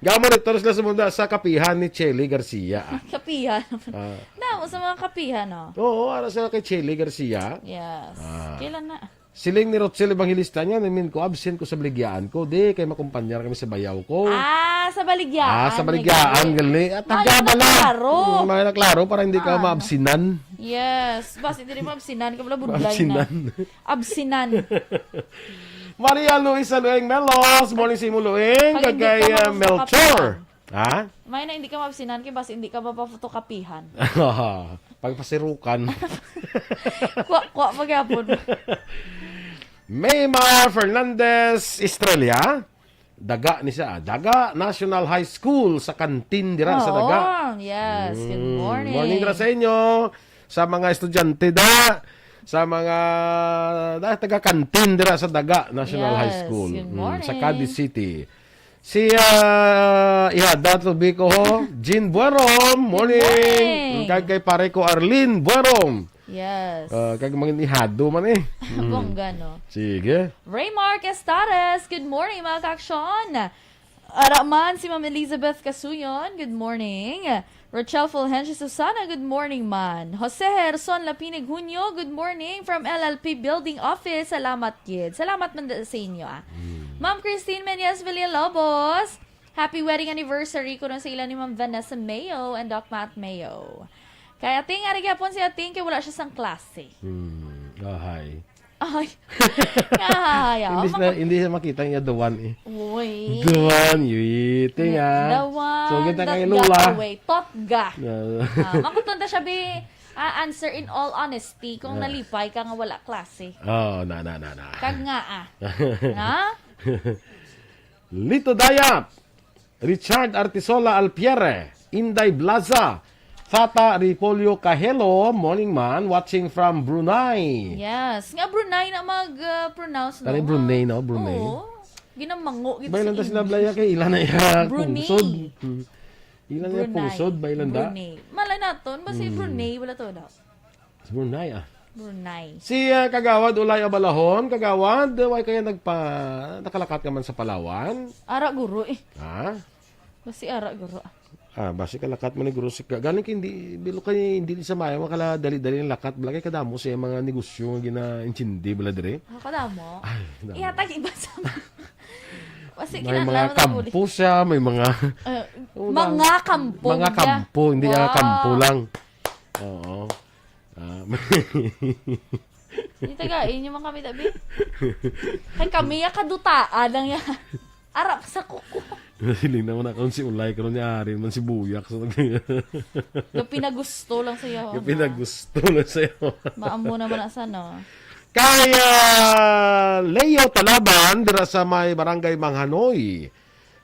Gamo rin, todos na sumunda sa kapihan ni Chelly Garcia. Kapihan. Ah. Damo sa mga kapihan, oh. Oo, ara sila kay Chelly Garcia. Yes. Ah. Kailan na? Siling ni Rochelle Evangelista niya, "Namin ko, absent ko sa baligyaan ko. Di, kay makumpanyar kami sa bayaw ko." Ah, sa baligyaan. Ah, sa baligyaan, gali. At Maayo na klaro. Mm, maayo na klaro para hindi ka Ah, no. maabsinan. Yes. Bas, hindi rin maabsinan. Kabla budlay na. Maabsinan. Absinan. Maria Luisa Lueng Melos, morning sa imo, Lueng. Pag Kag hindi kay, ka ah, mapapakapihan. Melchor. Ha? May na hindi ka maabsinan kay bas hindi ka mapafotokapihan. Pagpasirukan. Kwa, kwa, pagyapon. Maymar Fernandez Estrella. Daga ni siya. Daga National High School sa kantin dira sa Oo, Daga. Yes. Good Mm, morning. morning dira sa inyo, sa mga estudyante da, sa mga da, taga kantin dira sa Daga National High Yes, School. good Mm, sa morning. Cadiz City. Si, ah, Iha Dato Bico ho, Jean Buerom, Good morning. morning. Kag kay pare ko Arlene Buerom. Yes. Ah, kag mga ihado man eh. Mm. Bongga, no? Sige. Raymark Estares, good morning, mga kaaksyon. Ara man si Ma'am Elizabeth Casuyon, good morning. Rochelle Fulgencio Susana, good morning man. Jose Herson Lapinig Junio, good morning from L L P Building Office. Salamat gid. Salamat man da- sa inyo, ah. Mm. Ma'am Christine Menyes Villalobos, happy wedding anniversary kuno sa ila ni Ma'am Vanessa Mayo and Doc Matt Mayo. Kay ating ari gyapon si ating kay wala siya sang klase. Hmm. Ahay. Ay. Ay, Hindi oh, siya, maka- hindi siya makita niya the one eh. Uy. The one, yuy. Tingnan. The one So, kita that kay got Lola. away. Totga. Yeah. Ah, makutunda siya, bi, ah, answer in all honesty kung Ah. nalipay ka nga wala klase. Oh, na, na, na, na. Kag nga, ah. Na? Lito Dayat, Richard Artisola Alpiere, Inday Blaza, Tata Ripolio Kahelo, morning man, watching from Brunei. Yes. Nga Brunei na mag, uh, pronounce, no? Tani Brunei, no? Brunei. Oo. Ginamango, gito Bay sa lang ta sila English. Blaya kay ila na iya Brunei. Kungsod. Hmm. Ilan na Brunei. Pusod ba ilan da? Brunei. Malay naton, basi Hmm. Brunei, wala to daw. Sa Brunei, ah. Brunei. Si, ah, Kagawad Ulay Abalahon, Kagawad, why kaya nagpa-, nakalakat ka man sa Palawan? Ara, guro, eh. Ha? Basi ara, guro. Ah, basi kalakat man ni guro si ka-, galing kay hindi, bilo kay hindi sa mayo, makala dali-dali ang lakat, bala kay kadamo siya mga negosyo nga gina-intindi, bala dire. Ah, kadamo? Ay, damo. Ihatag iba sa Basi may kinahanglan mga mo na uli. Kampo siya, may mga Eh, Una, mga kampo, mga bigya. Kampo, hindi, ah, Wow. Kampo lang. Oo. Ah, Di taga inyo man kami, tabi. Kay kami ya kadutaan lang ya. Arap sa kuko. Siling naman ako si Ulay, karon niya ari man si Buyak. So, Yung pinagusto lang sa iyo, Yung no? Pinagusto lang sa iyo. Maamo naman na sa, no? Kay, ah, Leo Talaban, dira sa may Barangay Manghanoy,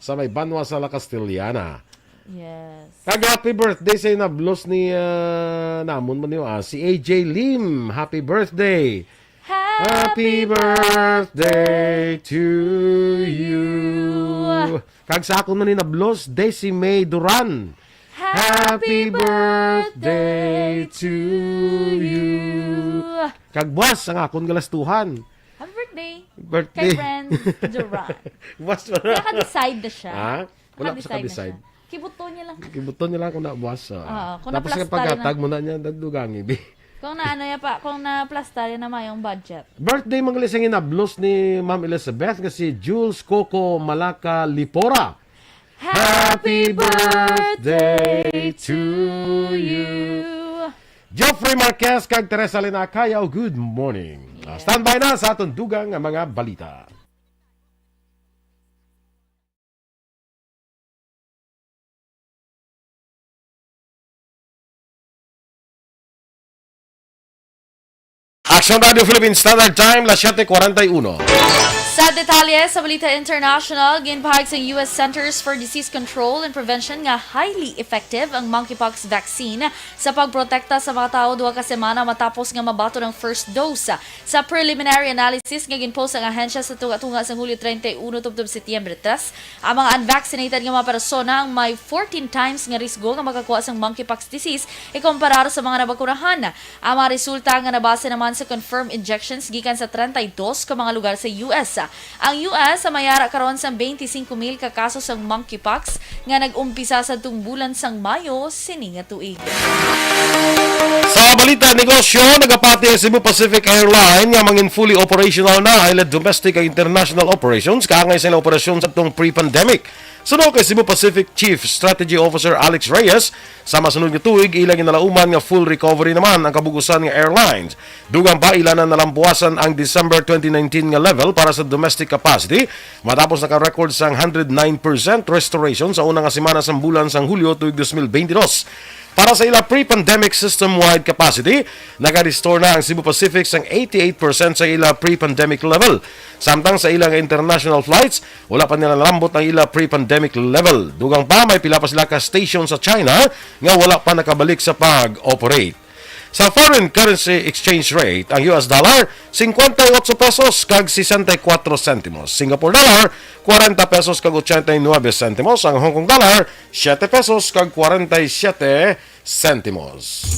sa may Banwa sa La Castellana. Yes. Kag happy birthday sa inablos ni, ah, namon man niyo, ah, si A J Lim. Happy birthday. Happy birthday to you. Kag sa akon man inablos, Desi May Duran. Happy birthday to you. Kag buwas ang akon galastuhan. Happy birthday. Birthday. Kay Renz Duran. Buwas pa na. Kaya ka-decide na siya. Ha? Wala pa siya Ka-decide na ka-decide. Siya. Kibuto niya lang. Kibuto niya lang kung nabuwas, ah. Oo, kung Tapos naplastar kapag na. Hatag mo na niya, dadugangi, bi. Kung na ano ya pa, kung naplastar ya na mayong budget. Birthday man gali sang inablos ni Ma'am Elizabeth nga si Jules Coco Malaka Lipora. Happy birthday to you. Geoffrey Marquez kag Teresa Lina Cayaw, good morning. Yeah. Ah, standby na sa aton dugang nga mga balita. Action Radio Philippines Standard Time, las siete cuarenta y uno. Sa detalye sa balita international, ginpahayag sa U S Centers for Disease Control and Prevention nga highly effective ang monkeypox vaccine sa pagprotekta sa mga tawo duha ka semana matapos nga mabaton ang first dose. Sa preliminary analysis nga ginpost ang ahensya sa tunga-tunga sang Hulyo treinta y uno tubtob Setyembre tres, ang mga unvaccinated nga mga persona ang may fourteen times nga risgo nga makakuha sang monkeypox disease ikumparar sa mga nabakunahan. Ang mga resulta nga nabase naman sa confirmed injections gikan sa treinta y dos ka mga lugar sa U S. Ang U S may ara karon sang twenty-five mil ka kaso sang monkeypox nga nag-umpisa sadtong bulan sang Mayo sini nga tuig. Sa balita negosyo, nagapati ang Cebu Pacific Airline nga mangin fully operational na ang ila domestic kag international operations kaangay sa ila operasyon sa atong pre-pandemic. Suno kay Cebu Pacific Chief Strategy Officer Alex Reyes, sa masunod nga tuig ila ginalauman nga full recovery naman ang kabug-usan nga airlines. Dugang pa, ila na nalampuasan ang December twenty nineteen nga level para sa domestic capacity, matapos naka-record sang hundred nine percent restoration sa una nga semana sang bulan sang Hulyo tuig dos mil bente dos. Para sa ila pre-pandemic system-wide capacity, naka-restore na ang Cebu Pacific sang eighty-eight percent sa ila pre-pandemic level. Samtang sa ila nga international flights, wala pa nila nalambot ang ila pre-pandemic level. Dugang pa, may pila pa sila ka station sa China nga wala pa nakabalik sa pag-operate. Sa foreign currency exchange rate, ang U S dollar, cincuenta y ocho pesos kag sesenta y cuatro centimos. Singapore dollar, cuarenta pesos kag ochenta y nueve centimos. Ang Hong Kong dollar, siete pesos kag cuarenta y siete centimos.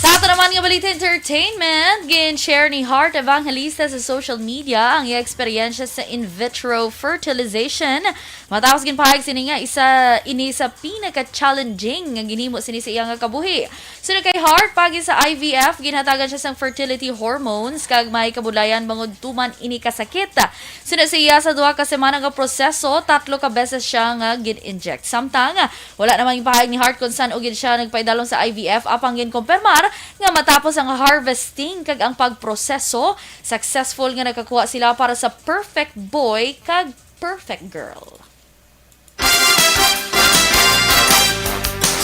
Sa ato naman nga balita entertainment, gin-share ni Heart Evangelista sa social media ang iya eksperyensya sa in vitro fertilization. Matapos ginpahayag sini nga isa ini sa pinaka-challenging nga ginhimo sini sa iya nga kabuhi. Suno kay Heart, pagi sa I V F, ginhatagan siya sang fertility hormones kag may kabudlayan bangod tuman ini ka sakit. Suno sa iya, sa duha ka semana nga proseso, tatlo ka beses siya nga gin-inject. Samtang, wala naman ipahayag ni Heart kung san-o gid siya nagpaidalom sa I V F, apang ginkumpirmar nga matapos ang harvesting kag ang pagproseso, successful nga nakakuha sila para sa perfect boy kag perfect girl.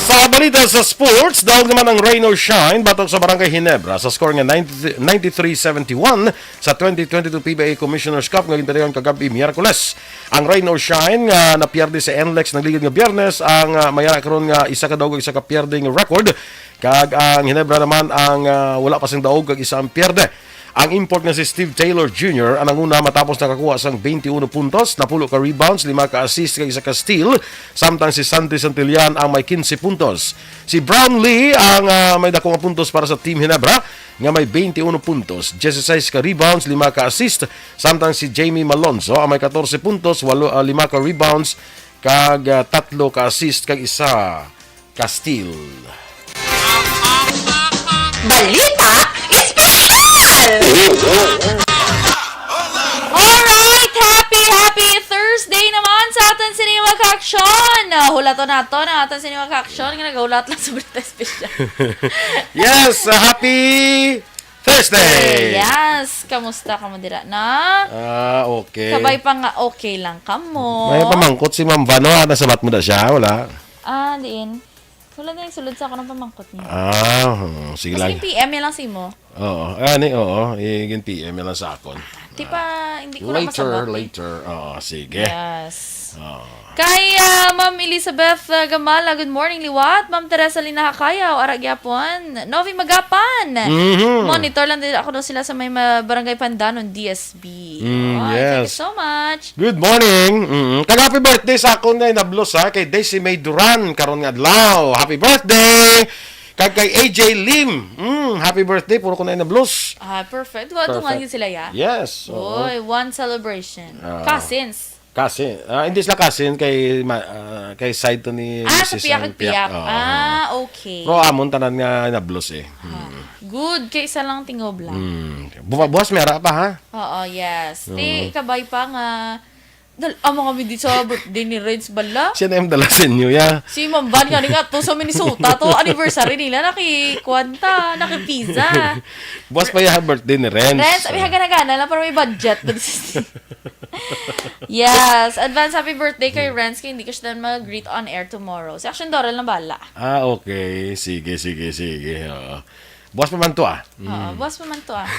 Sa balita sa sports, daog naman ang Rain or Shine batok sa Barangay Ginebra sa score nga ninety, ninety-three seventy-one sa twenty twenty-two P B A Commissioner's Cup nga ginpatigayon kagab-i, Miyerkules. Ang Rain or Shine nga napierde sa N L E X nagligad nga Biyernes ang, ah, may ara karon nga isa ka daog, isa ka pierde nga record, kag ang Ginebra naman ang, ah, wala pa sing daog kag isa ang pierde. Ang import nga si Steve Taylor Junior ang nanguna matapos nakakuha sang twenty-one puntos, napulo ka rebounds, lima ka assist, kag isa ka steal, samtang si Santi Santillan ang may quince puntos. Si Brown Lee ang, ah, may dako nga puntos para sa Team Ginebra, nga may twenty-one puntos, dieciséis ka rebounds, lima ka assist, samtang si Jamie Malonzo ang may catorce puntos, walo, ah, lima ka rebounds, kag, ah, tatlo ka assist, kag isa ka steal. Balita Espesyal! Alright! Happy, happy Thursday naman sa aton sini mga ka-aksyon! Ah, hulaton naton ang aton sini mga ka-aksyon nga nagahulat lang sa Balita Espesyal. Yes! Uh, happy Thursday! Yes! Kamusta kamo dira na? Ah, okay. Kabay pa nga okay lang kamo. May pamangkot si Ma'am Vano, ah, nasabat mo na siya, wala? Ah, diin. Wala na yung sulod sa ako ng pamangkot niya. Ah, hmm, sige Mas lang. Yung P M yan lang si mo. Oo, ani, oo. Igin P M yan lang sa akon. Di pa, hindi ko na Later, masabat eh. later. Oo, sige. Yes. Oo. Kay ah, Ma'am Elizabeth ah, Gamala, good morning, liwat. Ma'am Teresa Lina Hakayaw, ara gyapon. Novi Magapan. Mhm. Monitor lang din ako daw sila sa may ma- barangay Pandanon, D S B. Mm, Ay, thank you yes. so much. Good morning. Mm. Kag happy birthday sa akon na inablos, ha, kay Daisy May Duran karon nga adlaw. Happy birthday! Kag kay A J Lim. Mm, happy birthday, puro ko na inablos. Ah, perfect. Wa Perfect. dungan gyud sila ya. Yes. Oo. Oy, one celebration. Ah. Cousins. Cousin. Ah, hindi sila cousin kay ma- ah, kay side to ni Ah, sa Misis piyak ang ag piyak. piyak. Oo. Ah, okay. Pero amon tanan nga inablos eh. Ah, Hmm. Good kay isa lang tingob lang. Hmm. Buwa- buwas may ara pa ha? Oo, yes. Ti Oo. ikabay pa nga dal amo kami di sa birthday ni Renz bala. Siya na yung dala sa inyo, ya. Si Ma'am Van nga ni nga to sa Minnesota to anniversary nila naki kwanta, naki pizza. Buwas pa yung birthday ni Renz. Renz, abi hagana-gana lang para may budget. Yes, advance happy birthday kay Renz kay hindi ka siya mag-greet on air tomorrow. Si Action Doral na bala. Ah, okay. Sige, sige, sige. Oo. Buwas pa man to ah. Oo, Mm. buwas pa man to ah.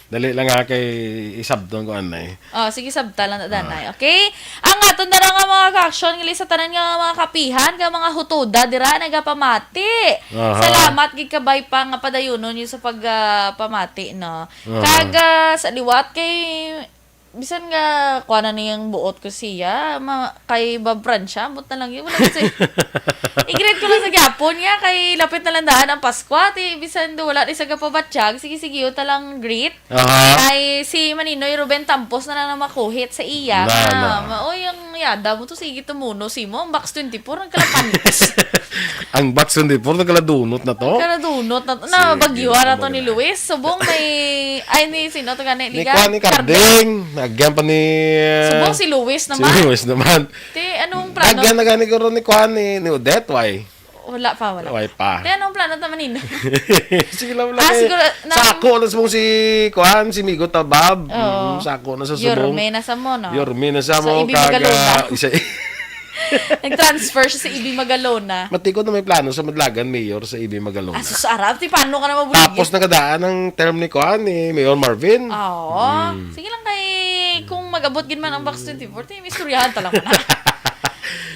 Dali lang ha kay isabton ko anay. Oh, sige, sabta lang na danay. Ah. Okay? Ang aton na nga mga ka-action, ngali sa tanan nga mga kapihan, nga mga hutoda dira nagapamati. Aha. Salamat gid kabay pa nga padayunon niyo sa pag ah, pamati, no? Aha. Kag ah, sa liwat kay bisan nga kuha na niyang buot ko siya, ma, kay Bob Francia, ambot na lang yun. Wala kasi. I-greet ko lang sa gyapon niya, kay lapit na lang daan ang Pasko. Ti, bisan do wala ni sa gapabatyag, sige-sige, yun talang greet. Aha. Kay si Maninoy Ruben Tampos na lang na makuhit sa iya. Na, na. Maoy, ang yada mo to, sige tumuno, si mo, ang box twenty-four, ang kalapanis. Ang box twenty-four, nagkaladunot na to? Kaladunot na to. Na, Sige, bagyuhan na to amo ni na. Luis. Subong may, ay, ni, sino to gani? Ni Liga? Kwan, ni Carding. Carding. Nagyan pa ni, uh, Subong si Luis si naman. Luis naman. Ti, anong plano? Nagyan na gani ko ron ni Kwan, ni, ni Odette, why? Wala pa, wala Why pa. pa. Ti, anong plano ta manino? Sige lang, Ah, wala eh. siguro, na- Sako na subong si Kwan, si Migo Tabab. Oo. Mm, sako na sa subong. Yorme na sa mo, no? Yorme na sa So, mo, Ibi kaga, Magalona. isa, Nag-transfer siya sa Ibi Magalona. Matikod na may plano sa Madlagan Mayor sa Ibi Magalona. Ah, sus, arap, ti paano ka na mabuligi? Tapos nakadaan ang term ni Kuan, ni Mayor Marvin. Ah, oo. Mm. Sige lang kay, kung mag-abot gid man ang Box twenty-four, ti, may istoryahan ta lang man.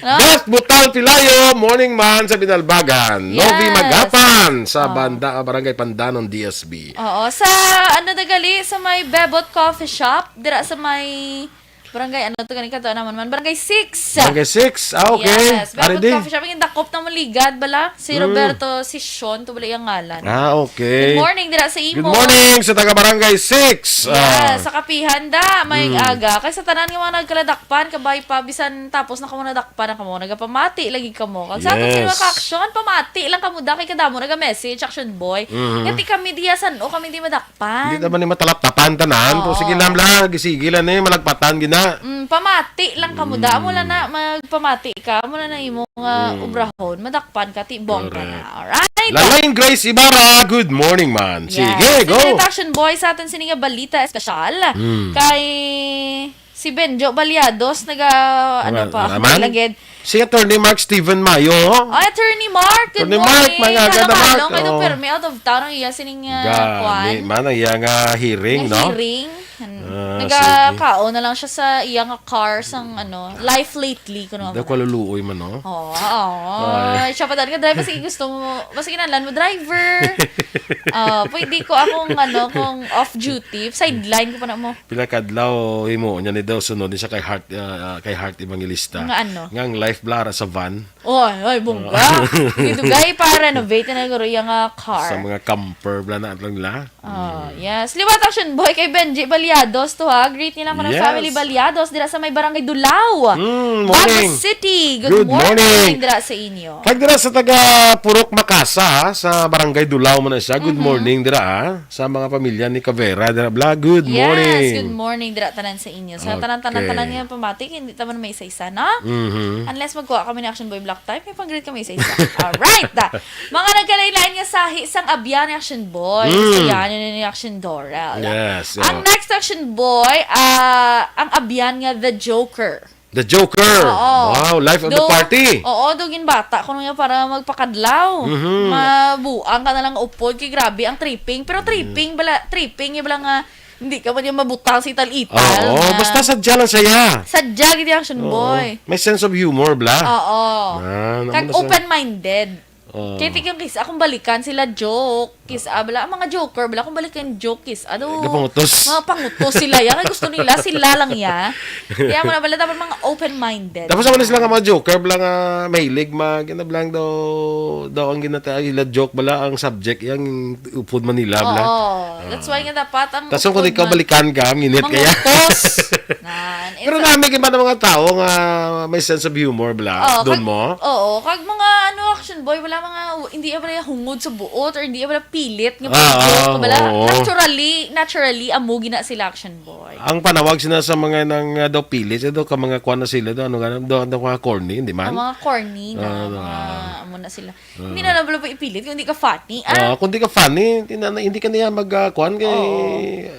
No? Best Butal Pilayo, morning man sa Binalbagan. Yes. Novi Magapan sa Oh. Banda, Barangay Pandanon, D S B. Oo, sa ano na gali, sa may Bebot Coffee Shop, dira sa may Barangay, ano to gani kato naman man? Barangay six. Barangay six. Ah, okay. Yes. Ari Bebot di. Coffee Shop. Yung dakop na maligad bala. Si Mm. Roberto Sison, to bala yung ngalan. Ah, okay. Good morning, dira sa imo. Good morning sa taga Barangay six. Yes, Ah. sa kapihan da, may Mm. aga. Kay sa tanan nga mga nagkaladakpan, kabay pa, bisan tapos na kamo nadakpan na kamo, nagapamati lagi kamo. Kag sa aton Yes. sini mga ka-action, pamati lang kamo da, kay kadamo naga-message, Action Boy. Mhm. Ngati kami diya san-o kami di madak pan. Hindi naman ni matalaptapan tanan. Pero Oo. sige lang, lang. Sige lang eh. Malagpatan, gina. Mm, pamati lang ka mo. Da, Mm. amo lang na, magpamati ka. Amo lang na imo nga Mm. ubrahon. Madakpan ka, tibong ka Correct. na. Alright? Lalain Grace Ibarra, good morning, man. Yes. Sige, go. Salutaction, boy, sa aton sini nga balita espesyal. Mm. Kay si Benjo Baliados, naga, ano Wala pa, naman. Lagid. Si Attorney Mark Steven Mayo. Ay, Attorney Mark, good Attorney Mark, morning. Mga Hello, aga na, Mark. Manong. Ito, Oh. permi out of town ang iya sining, ah, Gani, kwan. man, ang iya nga hearing, Nga no? hearing. Ah, nagakaon na lang siya sa iya nga car sang, ano, Life Lately, kuno. Daw kaluluoy man, no? Oo, oo. Ay. Siya pa talaga driver, sige, gusto mo, basta kinahanglan mo driver. Ah, pwede ko akong, ano, kung off duty, sideline ko pa na mo. Pila kadlaw himo niya ni daw sunod ni siya kay Heart, ah, kay Heart Evangelista. Nga ano? Nga ang life blara sa van. Oy, oy, bongga. Dito, gay, pa-renovate na guro iya nga car. Sa mga camper, bla na lang nila. Oh, yes. Liwat Action Boy kay Benji Baliados to, ha. Greet nila ko ng Yes. family Baliados dira sa may Barangay Dulaw, Mm, Bago morning. City. Good Good morning morning. dira sa inyo. Kag dira sa taga Purok Makasa, ha, sa Barangay Dulaw man na siya. Good Mhm. morning dira, ha. Sa mga pamilya ni Cavera dira, bla. Good Yes, morning. good morning dira tanan sa inyo. Sa tanan-tanan, Okay. tanan nga pamati, hindi taman may isa-isa, no? Mhm. Unless magkuha kami ni Action Boy Black Type, may pang-greet kami isa-isa. Alright! Mga nagkalain-lain nga sahi sang abyan ni Action Boy. Mm. Gusto yan, yun ni Action Doral. Yes, Ang oh. next Action Boy, ah, ang abyan nga The Joker. The Joker. Oo. Wow, life of the Do-, party. Oo, do ginbata ko niya para magpakadlaw. Mhm. Mabuang ka na lang upod kay grabe ang tripping. Pero Mm. tripping bala, tripping yung bala nga hindi ka man yung mabutang sa ital-ital Oo, na. basta sadya lang siya. Sadya gid yung Action Oo. Boy. May sense of humor, bla. Oo. Ah, Kag naman na siya. open-minded. Oo. Kaya tingin kis, akong balikan sila joke, kis, ah, bala, ang mga joker, bala, akong balikan joke, kis, ano, Gapangutos. mga pangutos sila, yan, gusto nila, sila lang, ya. Kaya mo na, bala, dapat mga open-minded. Tapos naman sila nga mga joker, bala nga mahilig, mag, ano, bala daw, daw ang ginatay, ila joke, bala, ang subject, yang upod Manila, bala. Oo. That's why nga dapat ang Tas kung upod ikaw man, balikan ka, minit kaya. mangutos. Nan, Pero it's a- nami, iba na mga tao nga may sense of humor, bala, Oo, doon kag, mo? oo, kag mga, ano, Action Boy, wala mga, hindi bala hungod sa buot or hindi bala pilit nga Ah, pag-joke, ah, bala, oo. naturally, naturally, amo gina sila Action Boy. Ang panawag sila sa mga nang, ah, daw pilit, eh, daw ka mga kuwan na sila, daw, ano nga, daw, daw mga corny, hindi man? Ang mga corny na, Ah, mga, ah. amo na sila. Ah. Hindi na lang pala ipilit kung hindi ka funny, ah. Ah, kung di ka funny, hindi na, hindi ka niya mag, ah, kuwan kay,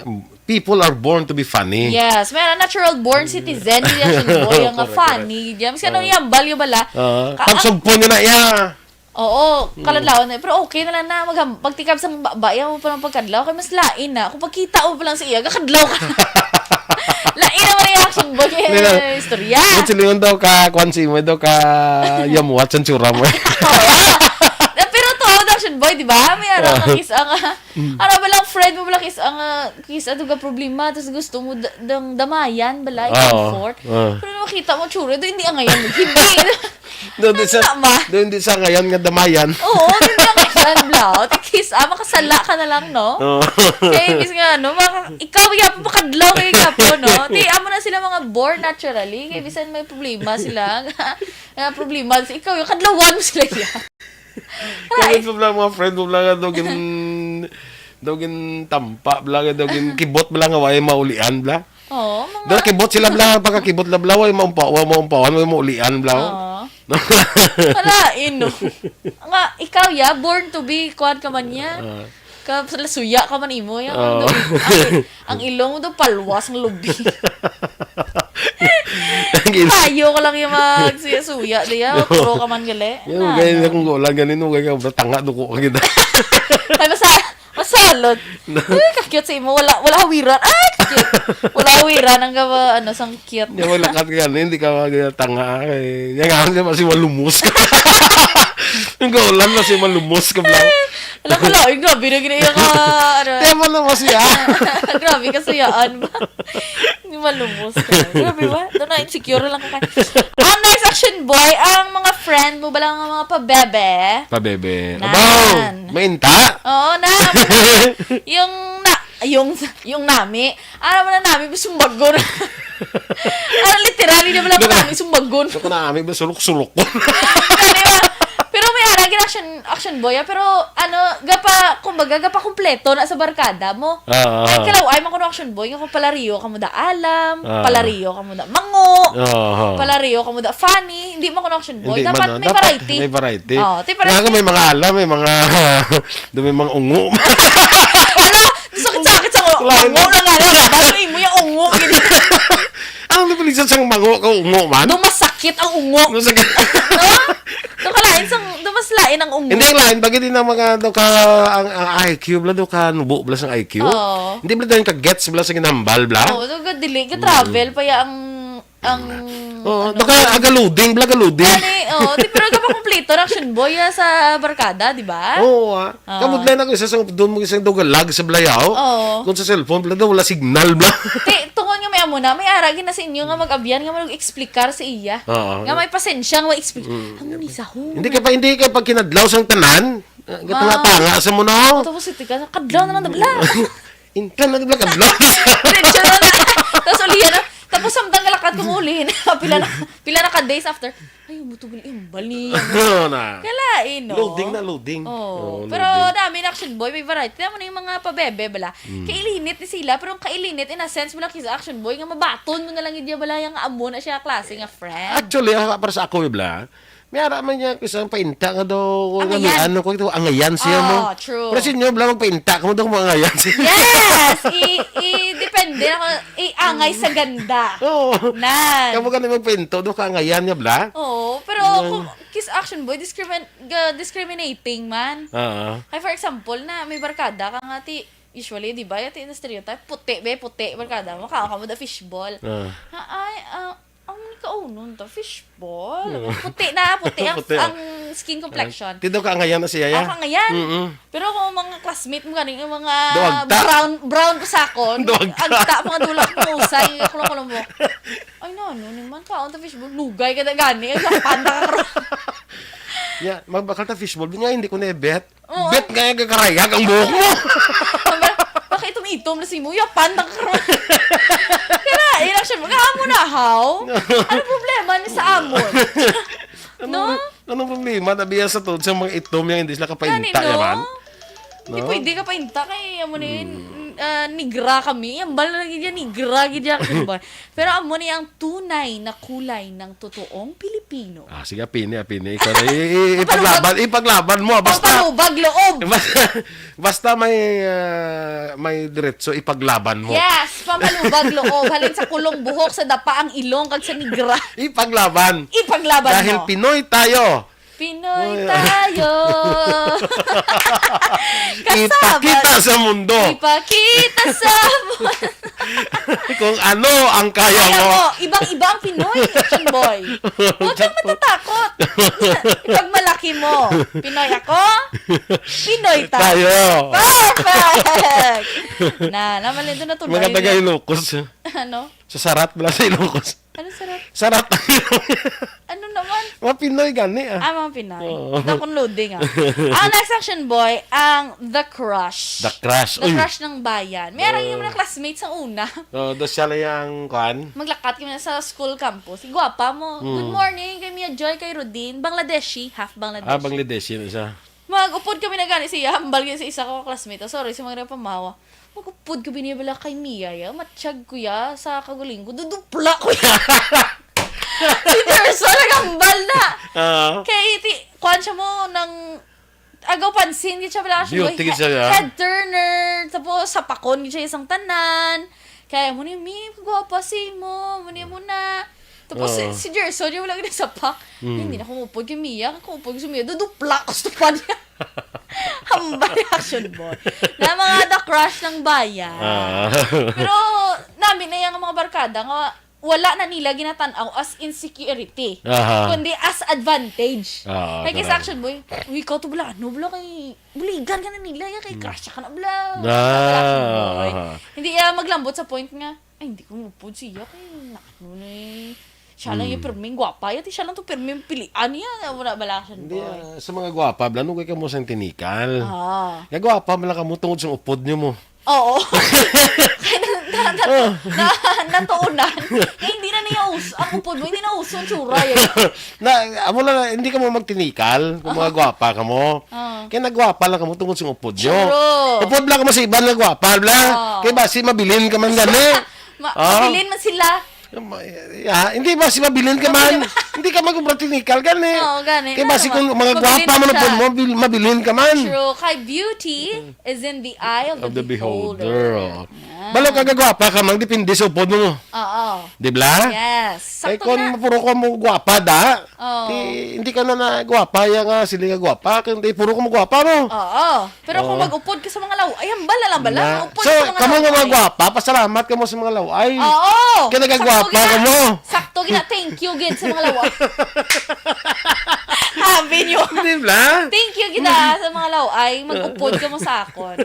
Oo. people are born to be funny. Yes, may natural born citizen, hindi na siya boy, ang Correct, funny, correct. Diyan, kasi ano Oo. yung bal, yung bala. Ah, Ka-, pagsugpon niya na iya. Oo, Mm. kaladlawan na. Pero okay na lang na, magham-, pagtikab sa ba, ba, yan mo pa ng pagkadlaw, kaya mas lain na. Kung pagkita mo pa lang sa iya, kakadlaw ka. Lain naman ang Action Boy, eh, Hindi na. istorya. Ba't silingon daw ka, kwan si mo, daw ka, yamuat sa tsura mo. Oo. Na, pero to, Action Boy, di ba? May ara Ah. ka kis ang, ah, Mm. ara ba lang, friend mo ba lang kis ang, ah, kis ato ga problema, tas gusto mo da-, dang damayan, bala, Oo. i-comfort. Ah. Pero nakita mo, tsura, do, hindi ang ngayon, hindi. Do, di sa, Ano ba? do, hindi sa ngayon nga damayan. Oo, hindi ang ngayon, bla. Kis, ah, makasala ka na lang, no? Oo. Kaya imbis nga, ano, maka-, ikaw, ya, makadlaw kayo, ya po, no? Ti, amo na sila mga born naturally. Kaya bisan may problema sila. Nga problema, ikaw, yung kadlawan mo sila, ya. Kami Right. po lang, mga friend mo lang, daw gin-, daw gin tampa, bla, daw gin kibot, bla, nga way maulian, bla. Oo, mga Daw kibot sila, bla, pagkakibot, bla, bla, way maumpa-, way maumpawan, way maulian, bla, oh. Oo. Kalain, no? Nga, ikaw, ya, born to be, kuwan ka man, ya. Ah. Ka, suya ka man imo, ya. Oo. Ang, ang ilong mo daw, palwas ng lubi. Ang il- Tayo ka lang yung magsuya-suya, di ya? O, turo ka man, gali. Yan, Na, okay, na. kung gulan, ganin mo, kaya tanga, duko ka kita. Ay, basta, masalot. Ay, ka-cute sa imo. Wala, wala hawiran. Ay, ka-cute. Wala hawiran ang gawa, ano, sang cute. Hindi mo lakat ka, hindi ka magtanga. Ay, yan nga, hindi, mas malumos ka. Yung kaulan, mas malumos ka, bro. Alam ko lang, ay, grabe na ginaya ka, ano. Kaya mo lumos siya. Grabe ka suyaan ba? Hindi malumos ka. Grabe ba? Doon na, insecure lang ka. Ang next Action Boy, ang mga friend mo ba lang ang mga pabebe? Pabebe. Nan. Abaw! Mainta? Oo, na. Yung na, yung, yung nami. Alam mo na nami, sumbagon. Ano, literally na pala Diba? nami, sumbagon. So, kung nami, ba, sulok-sulok. Di ba? Pero may ara, gina-action, action boy, ah. Pero, ano, gapa, kumbaga, gapa kumpleto na sa barkada mo. Ah, ah. Ay, kalaw, ay, makuno action boy, nga kung palariyo ka mo da alam, Ah. palariyo ka mo da mango, Ah, ah. palariyo ka mo da funny, hindi mo kuno action boy. Hindi Dapat man, ah. may Dapat variety. may variety. Oh, di Kaya variety. nga may mga alam, may mga, doon may mga ungo. Ano? Sakit-sakit sa ungo. Lain. Ungo na nga lang. Bakit mo yung ungo? Ang napilisan sa mango ka ungo man? Doon masakit ang ungo. Masakit. No? Doon ka lang, Sang, do mas lain ang unggo. Hindi, lain. Bagay din ang mga, do ka, ang, ang I Q, bla, do ka, nubo, bla, sang I Q. Oo. Hindi, bla, din ka gets, bla, sa ginambal, bla. Oo, so, ga-, dili, ga-travel pa ya ang, ang, Oo, ano, baka agaluding, bla, galuding. Gani, oo, di, pero ka pa kompleto, Action Boy, ah, sa barkada, di ba? Oo, ah. Oo. Kamudlay na ko isa sa, doon mo isang dugalag sa blayaw. Oo. Kung sa cellphone, bla, daw, wala signal, bla. Ti, tungod nga may amo na, may ara gid na sa inyo nga mag-abyan, nga mag-explicar sa iya. Oo. Nga may pasensya, nga mag-explicar. Mm. Ang ni sa home. Hindi kay pa, hindi kay pag kinadlaw sang tanan, ah, gatanga-tanga sa mo na, oh. Tapos ito ka, kadlaw na lang, bla. Intan na, bla, kadlaw. Diretso na lang. Tapos ulihan na. Tapos samtang galakad ko, ulihin. Pila na, pila na ka days after. Ay, mutugol imbal niya. Oo na. Kalain, no? Loading na loading. Oo, Oo, pero loading. Dami na, Action Boy, may variety. Tama na yung mga pabebe, bala. Mm. Kailinit ni sila, pero ang kailinit, in a sense, mo lang kisa Action Boy, nga mabaton mo na lang yun, bala, yung amo na siya, klase nga friend. Actually, ah, para sa ako, bla, may ara man niya, kisa ang painta nga daw, Angayan. Ano ko ito, angayan siya mo. Oh, true. Pero sa inyo, bla, magpainta ka mo daw, mo angayan siya. Yes! I, i, depende ako, i, angay sa ganda. Oo. Nan. Kamo ka na magpainto, daw, kaangayan niya, bla. Oo, pero Yan. Kung kiss Action Boy, discrimin-, ga-, discriminating man. Oo. Ay, for example, na may barkada ka nga, ti, usually, di ba, yung ti-, na stereotype, puti, be, puti, barkada mo, kaon ka mo da fishball. Ah. Ha, ay, ah, ang kaunon ta, fishball. Oo. Puti na, puti ang, Puti, ah. Ang skin complexion. Ti daw kaangayan na siya, ya? Ah, kaangayan. Mm-mm. Pero kung mga classmate mo, ganing yung mga Daw agta. Brown, brown pa sa akon, Daw agta. Agta, mga dula, mausay, yung kulong-kulong mo. Ay, no, ano naman, kaon ta fishball, lugay ka na gani, ay, panda ka karon. Ya, magbakal ta fishball, nga hindi ko na-bet. Oo. Bet nga yung kakarayag ang buhok mo. Bakit itom-itom na si mo? Yapan na karon. Kaya, inaction mo. Nga amo na, how? Ano problema ni sa amon? Anong, No? anong problema? Nabiya sa tod sa mga itom yung hindi sila Gani, kapainta, no? Yaman? Hindi No? pwede ka painta kay amo na yun. Hmm. Ah, nigra kami. Ang bala na gid yan, nigra gid yan, Action Boy. Pero amo ni ang tunay na kulay ng totoong Pilipino. Ah, sige, apini, apini. Ikaw na, i-, i-, Pampalubag. Ipaglaban, ipaglaban mo, ah. Basta, Pampalubag loob. Basta, basta may, ah, may diretso, ipaglaban mo. Yes, pampalubag loob. Halin sa kulong buhok, sa dapa ang ilong, kag sa nigra. Ipaglaban. Ipaglaban Dahil mo. Pinoy tayo. Pinoy Oy. Tayo. Kasama. Ipakita sa mundo. Ipakita sa mundo. Kung ano ang kaya Kaya mo. mo, ibang-iba ang Pinoy, Action Boy. Huwag kang Sakto. Matatakot. Ipagmalaki mo. Pinoy ako, Pinoy tayo. Tayo. Perfect! Na, naman ito na tunay Mga taga na. Ilocos. Ano? Sa sarat, wala sa Ilocos. Ano sarat? Sarat ang Ilocos. Ano naman? Mga Pinoy gani, ah. Ah, mga Pinoy. Oo. Dakon loading, ah. Ang next, Action Boy, ang The Crush. The Crush. The Uy. Crush ng bayan. May arang Oo. Yung mga classmates ang una. Oo, doon siya lang yung, kwan? Maglakat kami na sa school campus. Si gwapa mo. Hmm. "Good morning kay Mia Joy, kay Rodin." Bangladeshi, half Bangladeshi. Ah, Bangladeshi na siya. Mag-upod kami na gani siya. Hambal gani sa isa ko classmate. Oh, sorry sa mga nagpamawa. Mag-upod kami niya bala kay Mia, ya. Matsyag ko ya sa kaguling ko. Dudupla ko ya. Si Gerson, naghambal na. Ah. Kay, ti, kuwan siya mo, nang, agaw pansin, gid siya bala, Beauty gid siya, ya. Head turner, tapos sapakon gid siya isang tanan. Kaya mo ni, "Mi, gwapa si mo, mo ni mo na." Tapos si, Oo. Si Gerson, yung wala gid sapak. Mm. Hindi na ko mupod kay Mia, kung upod si Mia, dudupla ko sa tupad niya. Hambal ni Action Boy. Na mga the crush ng bayan. Ah. Pero, nami na yung mga barkada nga, wala na nila ginatanaw as insecurity, Aha. Kundi as advantage. Ah, Like, sa correct. Action Boy, "Uy, ikaw to bala, ano bala kay, buligan ka na nila, ya, kay Hmm. crush ka na bala." Ah, Sa Action Boy. Aha. Hindi, ah, maglambot sa point nga, "Ay, hindi ko mupod siya, kay na, ano na eh. Siya lang Hmm. Yung pirming gwapa, yati siya lang to pirming pilian niya, wala bala Action Hindi, Boy." Ah, sa mga gwapa, bala, nugay ka mo sa tinikal. Ah. Nga gwapa, bala ka mo tungod sa upod niyo mo. Oo. Kaya na, na, na, Oh. na, natuunan. Kaya hindi na niya uso. Ang upod mo, hindi na uso ang tsura, eh. Na, amo lang, hindi ka mo magtinikal kung mga Oh. Gwapa ka mo. Oh. Kaya nagwapa lang ka mo tungod sa upod nyo. True. Upod lang ka mo sa iban nga gwapa, bla. Oh. Kaya ba, si mabilin ka man gani? Ma-, Oh. Mabilin man sila. Ya, hindi ba si mabilin ka man? Mabilin. Hindi ka mag-ubra tinikal gani. Oo, gani. Kaya ba si kung mga gwapa man upod mo, bil-, mabilin ka man. True. Kay beauty is in the eye of the beholder. Of the beholder, oh. Balo ka gagwapa ka, mang, depende sa upod mo. Oo. Di bla? Yes. Eh, Sakto kung na. Puro ka mo gwapa, da? Oo. Di, hindi ka na na gwapa, ya nga, sila nga gwapa. Kung di, puro ka mo gwapa mo. Oo. Pero kung Oo. mag-upod ka sa mga law, ay, hambal na lang bala. Na. Upod So, sa mga kamo nga mga laway. Gwapa, pasalamat kamo sa mga laway. Oo. Kaya nagagwapa Sakto gina. Kamo. Sakto gina. Thank you, gid, sa mga laway. Habi nyo. Di bla? Thank you, gid, ah, sa mga laway. Mag-upod ka mo sa akon.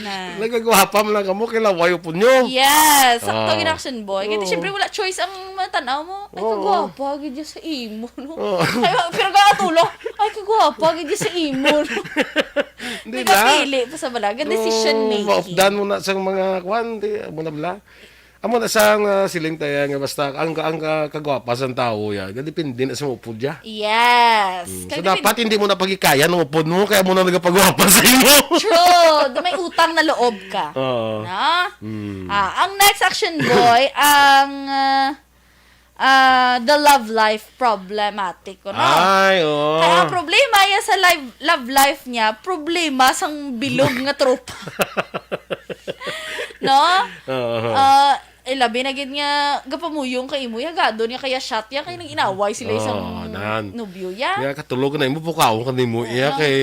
Na. Nagagwapa mo lang kamo, kay laway upod nyo. Yes. Sakto, Ah. gid, Action Boy. Kaya Oo. siyempre, wala choice ang mga tanaw mo. Ay, Oo. kagwapa, gid, sa imo, no? Oo. Ay, pero kakatulo. Ay, kagwapa, gid, sa imo, no? Di May ba? Kapili pa sa bala. Decision Oo, making. Maupdan mo na sa mga kwan, di, mo na bala. Amo na sang, ah, siling tayo nga basta ang, ang, ah, kagwapa sang tawo ya, depende na sa upod ya. Yes. Mm. So, kaya dapat depende. Hindi mo na pagikayan ang upod mo, kaya mo na nagapagwapa sa imo. True. May utang na loob ka. Oo. Na? Mm. Ah, ang next, Action Boy, ang, ah, ah, the love life problematic, ano? Ay, oo. Kaya ang problema ya sa live, love life niya, problema sang bilog nga tropa. No? Oo. Ah, eh, labi na gid nga gapamuyong ka imo, ya, gado niya kaya shot ya, kay nag-inaway sila isang Oo, nan. Nobyo ya. Ya, katulog na imo, pukaon ka nimo, iya, Oo. Kay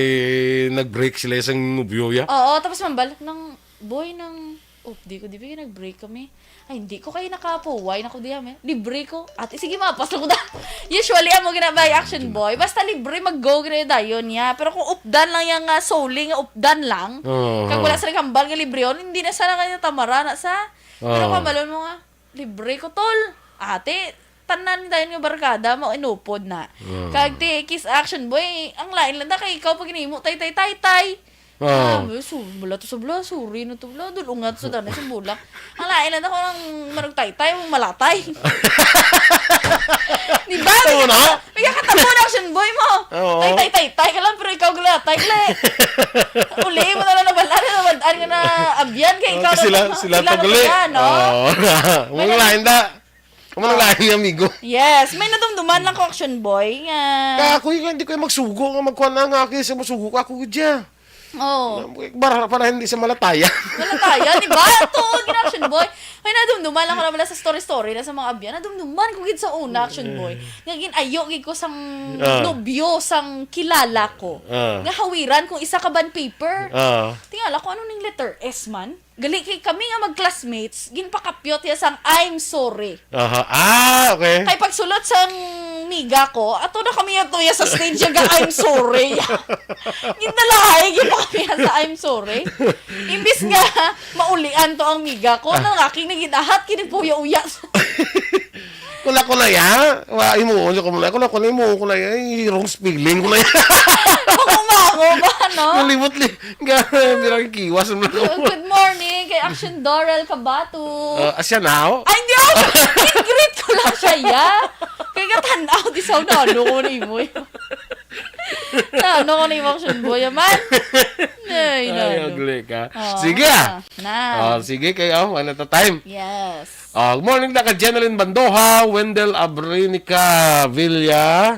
nag-break sila isang nobyo ya. Oo, tapos mambal, nang, boy, nang, oh, di ko, di ba nag-break kami? Ay, hindi ko kayo nakapuway na ko diya, me. Libre ko. Ate, sige, mapas na ko da. Usually, amo ginabay action boy. Basta libre, mag-go gina dayon niya. Pero kung updan lang yang, ah, soli nga updan lang, Oo. kag wala sa hambal nga libre yun, hindi na sana kayo tamara na sa. Pero Oo. kabalon mo nga, libre ko, tol. Ate, tanan dayon nga barkada mo inupod na. Oo. Kag ti kiss action boy, ang lain lang ta kay ikaw pag ginimo tay tay tay tay. Oo. Ah, so, bala to sa bala, sorry na to bala, dulungat sa dana sa bulak. Ang lain lang ako ng managtaytay, ang malatay. Di ba? Tama na? May kakatabo na action boy mo. Oo. Tay, tay, tay, tay ka lang, pero ikaw galatay ka lang eh. Uli mo na lang nabalaan, nabalaan ka na abyan kay ikaw Okay, sila, na, sila sila to na gali. Kaya, no? Oo. Wala May lain da. Amo nang lain ni amigo. Yes, may nadumduman lang ko, action boy, nga Kaya ako yung hindi ko yung magsugo nga magkuha na nga ako yung sa masugo ka ako gud siya. Oh. Para, para hindi sa malataya. Malataya, di ba? Tuod gid, action boy. May nadumduman lang ko na wala sa story-story na sa mga abyan. Nadumduman ko gid sa una, action boy. Nga ginayo gid ko sang Ah. nobyo sang kilala ko. Ah. Nga hawiran kung isa ka bond paper. Ah. Tingala ko, ano ning letter S man? Gali kay kami nga mag-classmates, ginpakapyot ya sang "I'm sorry." Aha. Ah, okay. Kay pagsulot sang miga ko, ato na kami ato ya sa stage nga "I'm sorry." Gindalahay gyud pa kami sa "I'm sorry." Imbis nga maulian to ang miga ko, Ah. nang aking nagidahat, kini puya-uya. Kula ko na ya. Wa, himuon ko muna. Kula ko na, himuon ko na ya. Ay, wrong spelling ko na ya. Makumango ba, no? Nalimot li. Nga, birang kiwas mo lang. Good morning kay Action Doral Kabato. Ah, asya na, oh. Ay, hindi, oh. Greet ko lang siya, ya. Kay katanaw, di sa una, ano ko na imo, eh. Na, ano ko na imo, Action Boy, man? Ay, Ay, no, no. ugly ka. Oh, Sige, ah. na. Na. Oh, sige, kay, oh, ano to time? Yes. Ah, good morning na ka Jenalyn Bandoha, Wendell Abrinica Villa.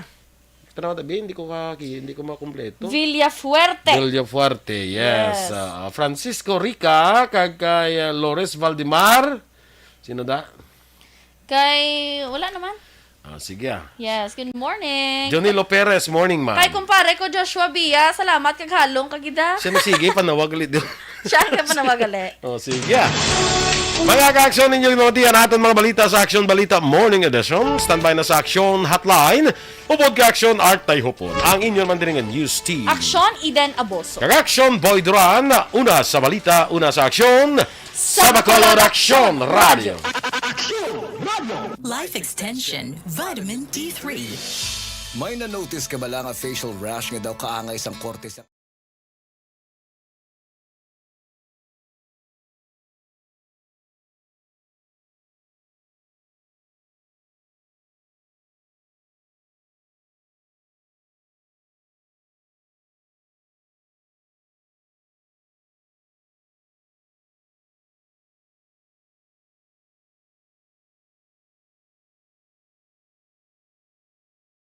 Tanaw tabi, hindi ko ka, hindi ko makumpleto. Villafuerte. Villafuerte, yes. Yes. Ah, Francisco Rica, kag kay, ah, Lores Valdemar. Sino da? Kay, wala naman. Ah, sige, ah. Yes, good morning. Jonilo Perez, morning, ma'am. Kay kumpare ko, Joshua Bia, salamat kag halong kagida. Siya na sige, panawag ulit doon. Siya ang panawag ulit. Oh, sige, ah. Mga ka-aksyon, ninyo yung mga tiyan, aton mga balita sa Aksyon Balita Morning Edition. Standby na sa Aksyon Hotline. Upod ka Aksyon, Art Tayhupon. Ang inyo man diri nga news team. Aksyon, Eden Aboso. Kag Aksyon, Boy Duran. Una sa balita, una sa aksyon. Sa Bacolod Aksyon Radio. Life Extension Vitamin D three. May na-notice ka bala nga facial rash nga daw kaangay sang korte sa